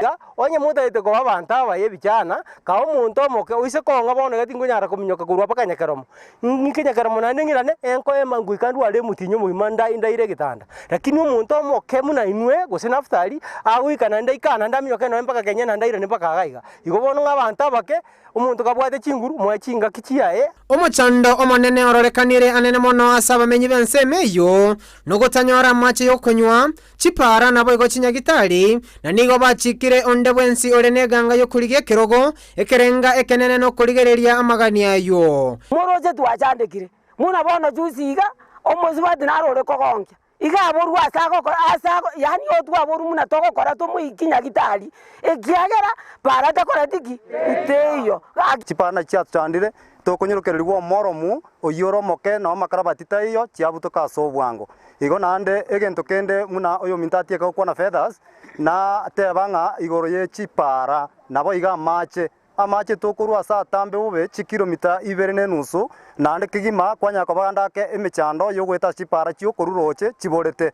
Iga, onye motagete koba abanto abaye ebichana, kaa omonto omoke, oise kong'a bono iga tinkonyara kominyoka korwa mpaka nyakeromo. Ng'ike nyakeromo naende ng'irane, enkoema ngoika ndware emotienyi omogima nda ndaire egetanda. Lakini omonto omoke buna inwe, gose Naftali, agoika naende aike aa naende aminyoke nonya mpaka Kenya naende airane mpaka iga iga. Igo bono ng'a abanto abake, Omonto kabwate chinguru, moe chingaki chiaye. Omochando omonene ororekanire anene mono ase abamenyi b'ensemo eyio, nogotanyora amache y'okonywa, chipaara naboigo chinyagitari, na nigo bachikire onde bwensi ore neganga y'okorigia ekerogo, ekerenga ekenene nokorigereria amagani ayio. Moroche twachandekire, buna bono juzi iga, omosubati naro ore kogonkia. Iga aborwe ase agokora ase ago yaani otwaborwe buna togokora tomoikie nyagitari, ekiagera bara takoreti ki? Teiyo. Gaki. Chipana chiatochandire, tokonyorokererigwa omoromu oyio ore omoke na amakarabati taiyo, chiabutoka ase obwango. Igo naende egento kende buna oyominto atieke gokwana feathers, nateba ng'a igoro ye chipara, naboigo amache, Amache tokorua ase atambe bobe chikilomita ibere na enusu, naende kegima kwanyara koba gande ake emechando y'ogoeta ase chipaara chi'okorua rooche chiborete.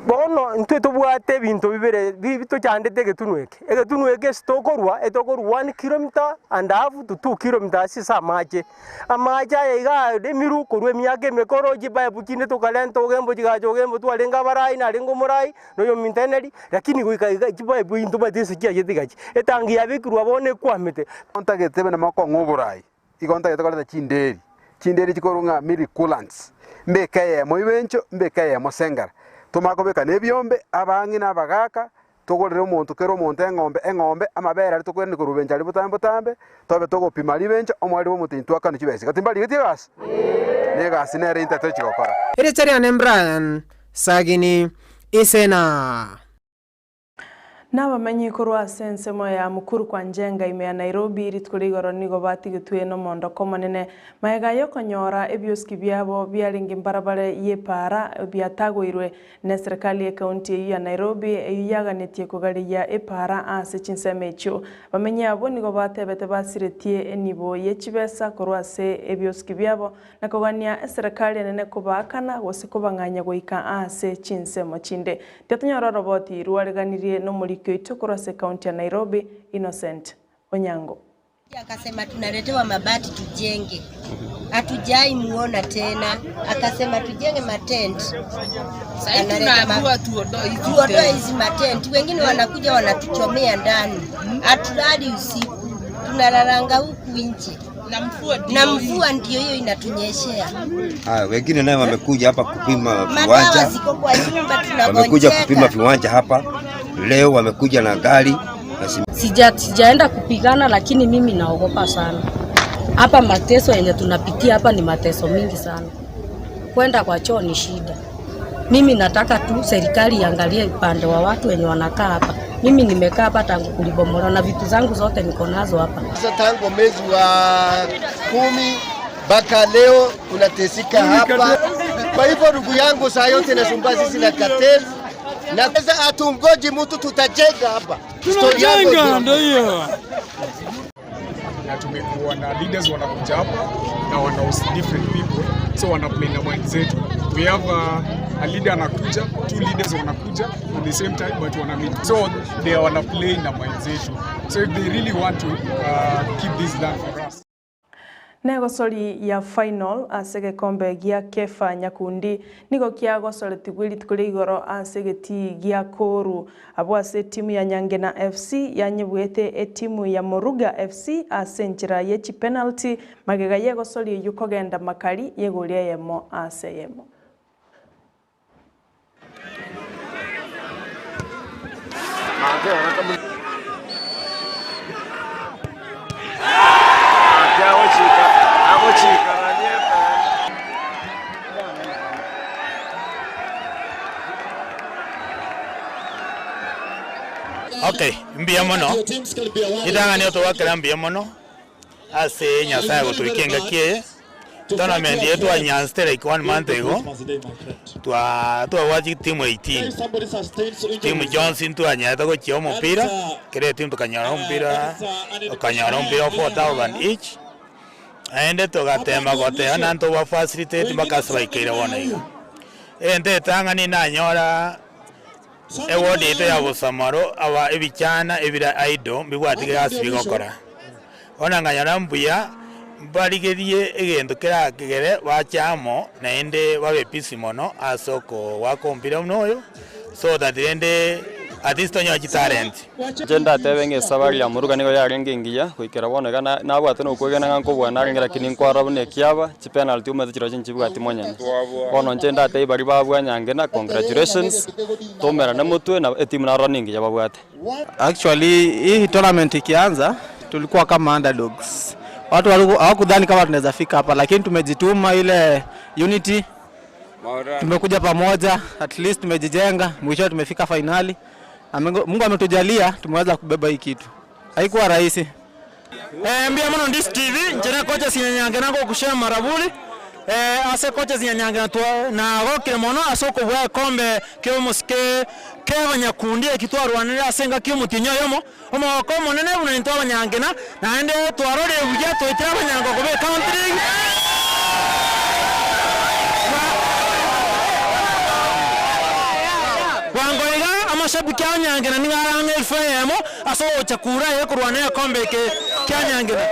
Bono intwe tobwate ebinto bibere bi tochandete egetunwa eke. Egetunwa eke ase tokorua, etokorua one kilometer and half to two kilometers ase amache. Amache aya iga aremirwe korwa emiaka emekoro, chipipe chinde tokarenta ogembo chigacha ogembo twarenge abarai narenge omorai, na oyominto eneri, lakini goika iga chipipe intobwate ase chiachete igachi, etangi yabekirwe abwo bono ekwamete. Ntagete buna mokong'a oborai, igo ntagete koreta chinderi, chinderi chikorwa ng'a milk coolants, mbeke eyemo ibencho, mbeke eyemo sengera. Tomanye kobeka na ebiombe, abang'ina, abagaka, togorere omonto kera omonto eng'ombe eng'ombe, amabere aria tokoirania korwa bencho aria botambe botambe, tobe togopima aria bencho, omoreri bwa omotenyi twakanwe chibesa iga timbarigeti egasi? Na egasi nere intwe tochi gokora. Erieta riane Brian Sagini Isena. Nabamenyi korwa ase ensemo ya Mukuru kwa Njenga ime ya Nairobi rituko ria igoro nigo batigetwe nomondoko omonene magega yokonyora ebioski biabo biarenge mbarabare y'epaara biatagoirwe Neserikali y'ecounty eyio ya Nairobi eyio yaganetie kogareria epaara ase chinsemo echio. Bamenyi abwo nigo batebete basiretie enibo ye chibesa korwa ase ebiosiki biabo na kogania eserekari enene kobaakana gose kobang'anya goika ase chinsemo chinde. Tiatonyora oroboti rwareganirie nomoriki oito korwa ase ecounty ya Nairobi, Innocent Onyango. Akasema tunaletewa mabati tujenge, hatujai muona tena. Akasema tujenge matent, Sasa tunaambiwa tuondoe hizi tuondoe tent. hizi matenti. Wengine wanakuja wanatuchomea ndani, hatulali usiku, tunalalanga huku nje na na mvua ndio hiyo inatunyeshea. Haya, wengine naye wamekuja hapa kupima Madawa viwanja, ziko kwa nyumba, wamekuja kupima tunagonjeka. viwanja hapa leo, wamekuja na gari na simiti. Sija, sijaenda kupigana lakini mimi naogopa sana. Hapa mateso yenye tunapitia hapa ni mateso mingi sana. Kwenda kwa choo ni shida. Mimi nataka tu serikali iangalie upande wa watu wenye wanakaa hapa. Mimi nimekaa hapa tangu kulibomolewa na vitu zangu zote niko nazo hapa. Sasa tangu mwezi wa 10 mpaka leo tunateseka hapa. Kwa hivyo ndugu yangu, saa yote nasumbua sisi na cartel na sasa hatungoji mtu, tutajenga hapa. Story yangu Tunajenga ndio ndio hiyo. Na tumekuwa na leaders wanakuja hapa na wana host different people, so wana play na mind zetu. We have a leader anakuja, two leaders wanakuja at the same time but wana meet, so they wana play na mind zetu, so if they really want to keep this land for us. Negosori ya final ase egekombe gia Kefa Nyakundi nigo kiagosoretigwe rituko ria igoro ase egetii gia Koru. Abwo ase etimu ya Nyangena FC yanyebuete etimu ya Moruga FC ase enchera ye chipenalty magega y'egosori eyio kogenda makari y'egori eyemo ase eyemo. Okay, mbuya mono, ritang'ani otogwakera mbuya mono ase Nyasaye gotoikia engaki eye, tournament eye twanyansete like one month ago, twa twabwate chitimu 18, chitimu chionsi ntwanyarete gochia omopira, kera etimu tokanyora omopira, tokanyora omopira o 4000 each, naende togatema goteba naende toba facilitate mpaka ase baikeire bono iga. Egento etang'ani nanyora eward yaito ya Bosamaro aba ebichana ebire idle mbibwati egasi bigokora. Bono nkanyora mbuya mbarigerie egento kerakegere bache amo naende babe busy mono ase okogoaka omopira buna oyo so that rende at least tonyore chitalent. Inche ndatebe ng'a esabari ya Moruga nigo yarenge engiya, goikera bono iga na- nabwate na okwegena ng'a nkobua narenge lakini nkwarora buna ekiaba, chipenalty omanyete chirochio nchibwati monyene. Bono inche ndatebie baria babua Nyangena congratulations, toumerane motwe na etimu narora nengiya babwate. Actually hii tournament ikianza tulikuwa kama underdogs. Watu hawakudhani kama tunaweza fika hapa, lakini tumejituma, ile unity, tumekuja pamoja, at least tumejijenga, mwisho tumefika finali. Na Mungu ametujalia tumeweza kubeba hii kitu. Haikuwa rahisi. Eh, mbuya mono Ndisi TV, inche ne coaches Nyanyange nagokushare maraburi eh, ase coaches Nyanyange natwa nagokire mono ase okobua ekombe kia omosike kebanyakundi eki twarwanire ase engaki y'omotienyi oyomo, omogoko omonene buna intwe abanyangena, naende twarorire buya twaitire abanyango koba ecounty league. Bwango iga amashabiki a Nyangena nigo are ang'e elfu eyemo ase ogocha kura aye korwana egekombe eke kia Nyangena.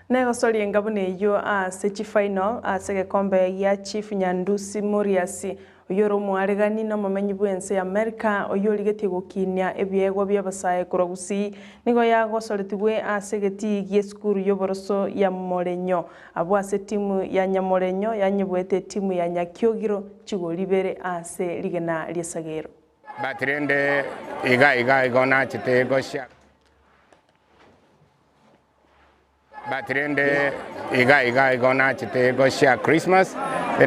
Negosoria enga buna eyio ase chifinal ase egekombe gia Chief Nyandusi Murias, oyio ore omoaregani na omomenyi bw'ense ya Amerika oyio origetie gokinia ebiegwa bi'abasae korwa Gusii, nigo yagosoretigwe ase egetii gi'esukuru y'oboroso ya Morenyo. Abwo ase etimu ya Nyamorenyo yanyebuete etimu ya Nyakiogiro chigori ibere ase rigena ri'esagero. But rende iga iga igo nachete gochia. But rende iga iga igo nachete gochia Christmas,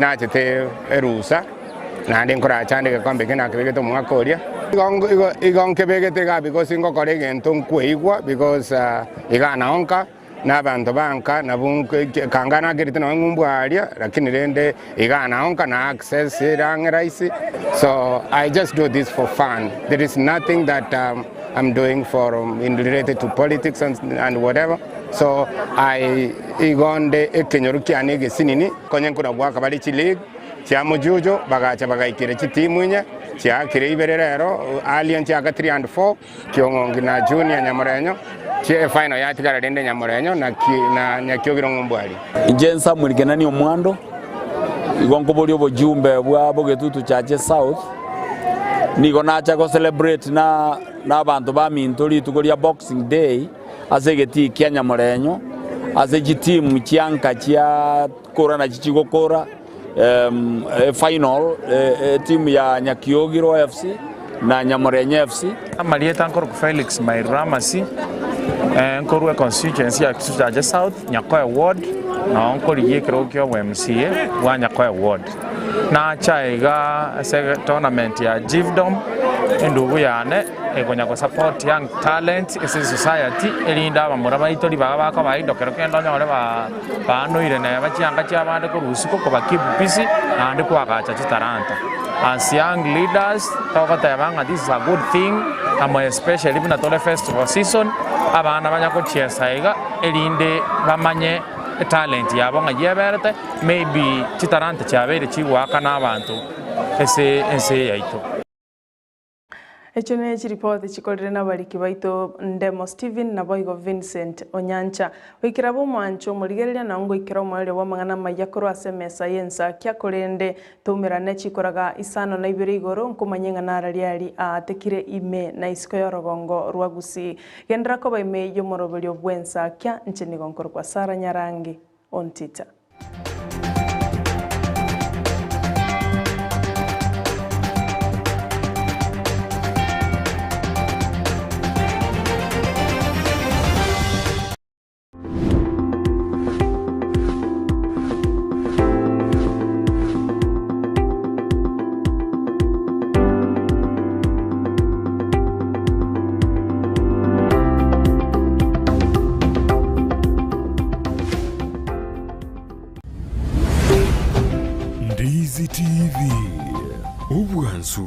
nachete erusa, naende nkoracha ande egekombe eke nakebegete omwaka oria. Igo igo igo nkebegete iga because ngokora egento nkweigwa because iga naonka. Na abanto ba nka nabwo kanga nakerete nonya ng'umbu aaria, lakini rende igaa nao nka na access ere ang'e rahisi, so I just do this for fun, there is nothing that I'm doing for in related to politics and, and whatever, so I igo nde ekenyoro kiane egesinini, konye nkona goaka bare chileague chia mojujo, bagacha bagaikera chitimu inye, chiakire ibere rero, earlier nchiaka 3 and 4. Kiong'ongi na Junior Nyamorenyo, chie efaino yatigara rende Nyamorenyo na na Nyakiogiro ng'umbu aria. Inche Samuel Kenani Omwando, igo nkoboria obojumbe bwa Bogetutu Church South, nigo nacha go celebrate na na abanto baminto rituko ria Boxing Day ase egetii kia Nyamorenyo, ase chitimu chia nka chia kora nachi chigokora efinal etimu ya Nyakiogiro FC na Nyamorenye FC. Amarieta nkorokwa Felix Mairamasi, nkorwa econstituency ya Kisusu Chache South, Nyakoe ward, nao nkorigia ekerogo kia obo MCA bwa Nyakoe ward. Nacha iga ase tournament ya Jivdom, endugu yane ekonya go support young talent ase esociety erinde abamura baito ribaga bakoba idle kero kende onyore ba baanoire neba chianga chiabande korwa isiko koba keep busy naende koagacha chitalanta. As young leaders togoteba ng'a this is a good thing amo especially buna tore festival season abana banya gochiesa iga erinde bamanye etalent yabo ng'ai eberete maybe chitalanta chiabeire chigoakana abanto ase ense eye yaito. Echio ne chiripoti chikorire nabariki baito Ndemo Stephen naboigo Vincent Onyancha. Goikera bw'omwancho omorigereria nao ngoikera omoerio bw'amang'ana amayia korwa ase emesa y'ensakia korende toumerane chikoraga isano na ibere igoro nkomanye ng'a nararia aria aatekire ime na isiko y'orogongo rwa Gusii. Genderera koba ime y'omoroberio bw'ensakia inche nigo nkorokwa Sarah Nyarangi Ontita. Ndizi TV, obwansu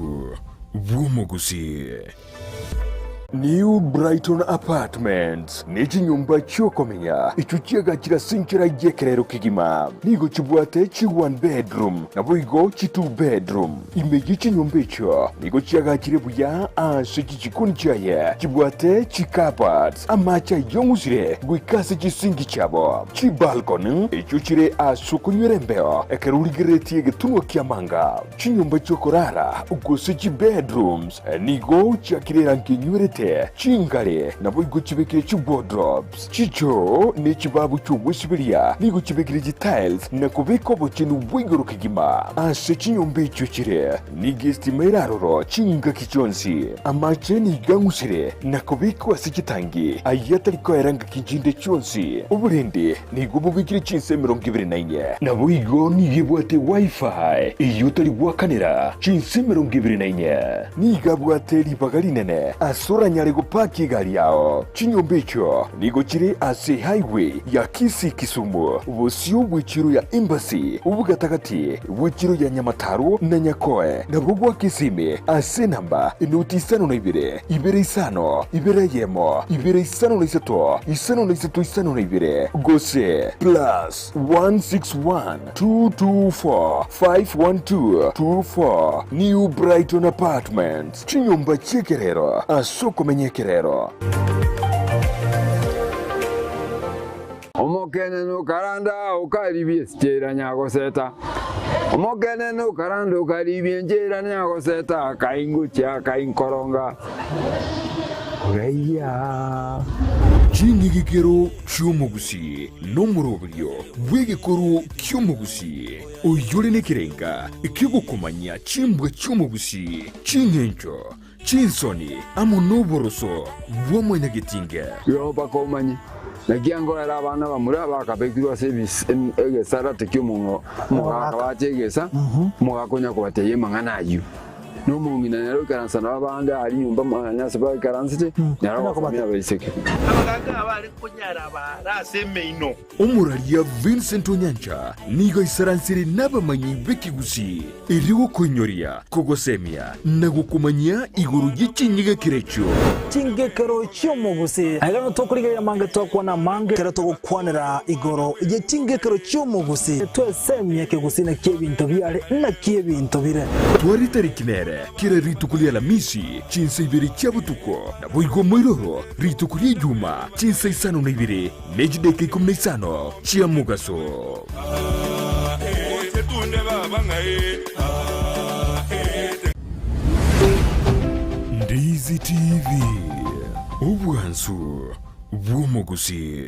bw'omogusii. New Brighton Apartments ne chinyomba chi'okomenya echio chiagachire ase enchera y'ekerero kegima. Nigo chibwate chi one bedroom naboigo chi two bedroom. Ime ye chinyomba echio nigo chiagachire buya ase chichikoni chiaye chibwate chi-cupboards, amache ayong'usire goika ase chisingi chiabo, chibalcony echio chire ase okonywera embeo ekero origereretie egetunwa ki'amanga. Chinyomba chi'okorara, gose chibedrooms, nigo chiakire erangi enywerete, chingare, naboigo chibekire chiwardrobes, chichoo, ne chibabu chi'ogwesiberia, nigo chibekire chitiles na kobeka obochenu bwa igoro kegima. Ase chinyomba echio chire, nigo estima ere aroro chingaki chionsi. Amache nigo ang'usire na kobekwa ase chitangi, ayio atari koera ngaki chinde chionsi. Oborendi Nigo bobekire chinsa 24. Naboigo nigo ebwate Wi-Fi eyio otari goakanera chinsa 24. Nigo abwate ribaga rinene ase oranyare gopaki egari yao. Chinyomba echio nigo chire ase highway ya Kisii-Kisumu, bosio bw'echiro ya Embassy, obogatagati bw'echiro ya Nyamataro na Nyakoe, nabo goaka esimi ase enamba enoti 52 2 5 2 1 2 53 53 52 gose plus 161 224 512 24 New Brighton Apartments, chinyomba chi'ekerero ase okomenya ekerero. Omokenene okaranda okaribia esichera nyagoseta, Omokenene okaranda okaribia enchera nyagoseta, akaingochia akainkoronga koraiya. Ching'igikero chi'omogusii nomoroberio bw'egekoro ki'omogusii, oyore nekerenga ki'ogokomanyia chimbwa chi'omogusii, ching'encho, chinsoni, amo noboroso bwa mwanyagetinge. Igo mpaka omanye, naki angoera abana bamura bakabekirwe ase egesarate ki'omogaka bache egesa, omogaka onya kobatebia amang'ana ayio. Na omong'ina nere oikaransa nabo abande aria nyomba mwane ase baikaransete, nere ogosomia abaiseke. Abagaaka abare konyara baare ase emeino. Omoraria Vincent Onyancha nigo aisaransire nabamanyi b'ekegusii erio gokoinyoria, kogosemia na gokomanyia igoro ye chinyegekero echio. Chingekero chi'omogusii. Aiga nigo tokorigereria amange twakwana amange ekero togokwanera igoro ye chingekero chi'omogusii. Twesemie ekegusii naki ebinto biare naki ebinto bire. Tware tariki nere kera rituko ri'Alamisi chinsa ibere chia botuko, naboigo moiroro rituko ri'Ejuma chinsa isano na ibere ne chidaeka 15 chia mogaso. Ndizi TV, obwansu bw'omogusii.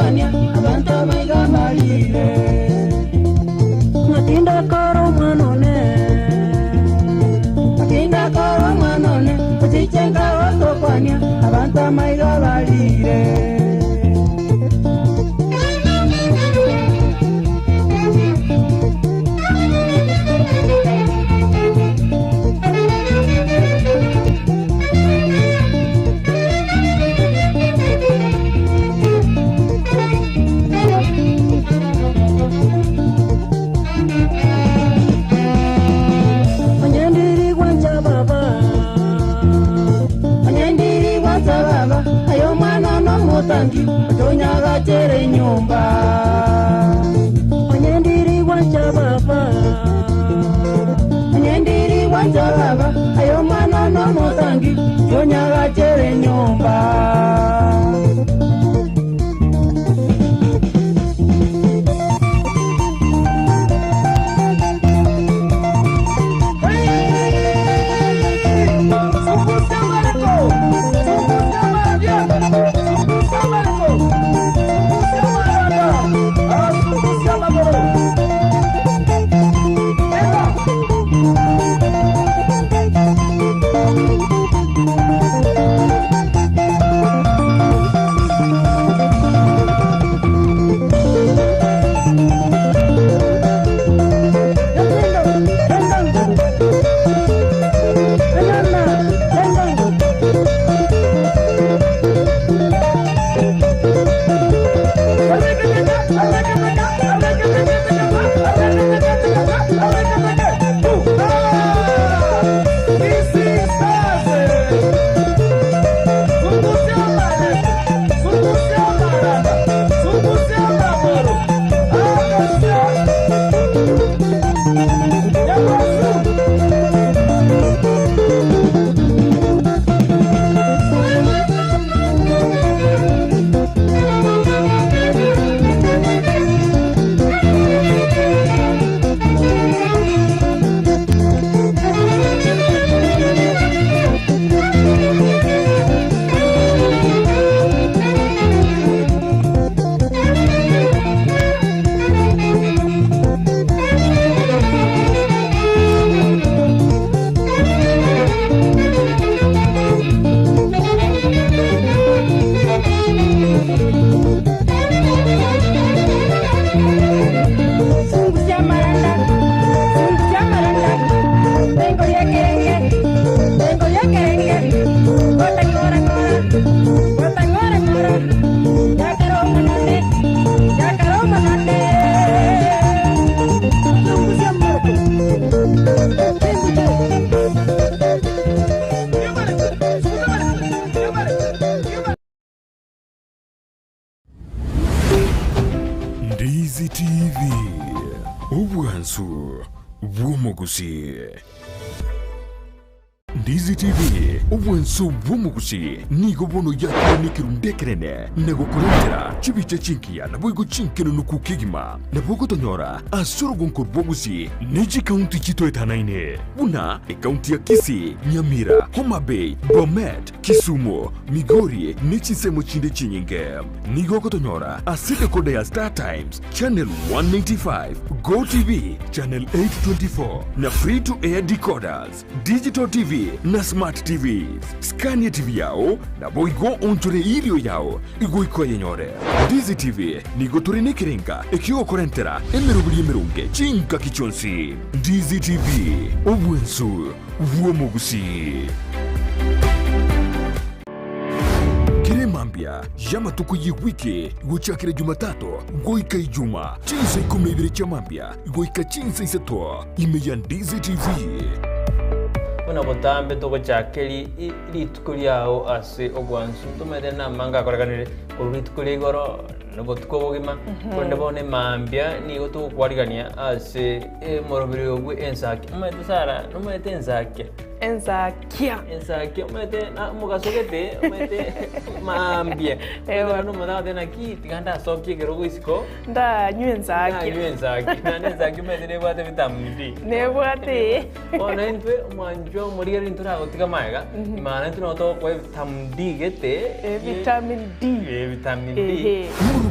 otokwania abantu abaiga barire Matinda koro omwana one Matinda koro omwana one ochichenga otokwania abantu amaiga barire Onyendiri gwancha baba Onyendiri gwancha baba ayo mwana nomutangi otonyagachere nyumba Onyendiri gwancha baba Onyendiri gwancha baba ayo mwana nomutangi otonyagachere nyumba Ndizi TV, obwansu bw'omogusi. Ndizi TV, obwansu bw'omogusi nigo bono yakire nekerunde ekerene na gokorentera chibicha chinkiya naboigo chinkenunuku kegima nabo ogotonyora ase orogonko rw'obogusi ne chikaunti chitoetanaine buna ekaunti ya Kisii, Nyamira, Homa Bay, Bomet, Kisumu, Migori ne chinsemo chinde chinyinge. Nigo ogotonyora ase decoder ya Star Times, Channel 195, Go TV, Channel 824 na Free to Air decoders, Digital TV na Smart TVs. Scan TV yao naboigo onchore irio yao igoika oyenyore. Ndizi TV nigo tore nekerenga ekiogokorentera emeroberi emeronge chingaki chionsi. Ndizi TV, obwensu bw'omogusii. Kera emambia y'amatuko y'ewiki gochakera Jumatatu goika Ijuma, chinsa ikomi na ibere chia mambia goika chinsa isato, ime ya Ndizi TV. Buna botambe togochaka rituko riao ase ogwansu, tomaete namanga akorekanire korwa rituko ria igoro na obotuko obogima, korende bono emambia nigo togokwarigania ase emoroberi obwe ensaki. Omanyete Sarah, nomanyete ensakia? Ensakia. Ensakia, omanyete na omogaso gete, omanyete mambia. Omanyete omonto agoteba naki, tiga ndasokie ekerogo isiko. Ndanywe ensakia. Ndanywe ensakia. Naende ensakia omanyete nebwate vitamin D. Nebwate. Bono intwe, omwanchwa omorigereria ntoragotiga magega, maana intwe nabo togokoa evitamin D gete. Vitamin D. Vitamin D.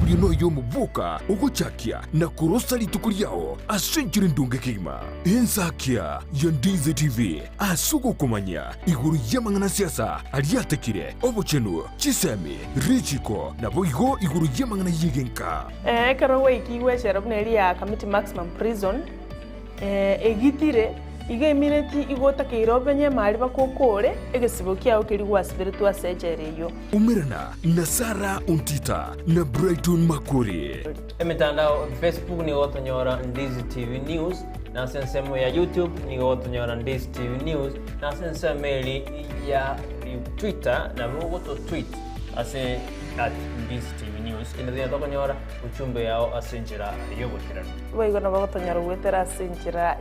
Omoroberio noyomo bwoka ogochakia na korosa rituko riao ase enchera endonge kegima. Ensakia ya Ndizi TV ase ogokomanyia igoro y'amang'ana a siasa aria atekire, obochenu, chisemi, richiko, naboigo igoro y'amang'ana y'egenka. Ekero gwaikigwe echela buna eria ya Kamiti Maximum Prison, egitire, iga emineti igo otakeire obenye emari bakokore egesibo kiao keria gwasiberetwe ase echela eyio. Umerana na Sarah Ontita na Brighton Makori. Emetandao Facebook nigo gotonyora Ndizi TV News, na ase ensemo ya YouTube nigo gotonyora Ndizi TV News, na ase ensemo eri ya Twitter nabo ogoto tweet ase at Ndizi TV News. Kende tonya tokonyora uchumbe yao ase enchera y'oboikeranu. Boigo nabo gotonyora goetera ase enchera.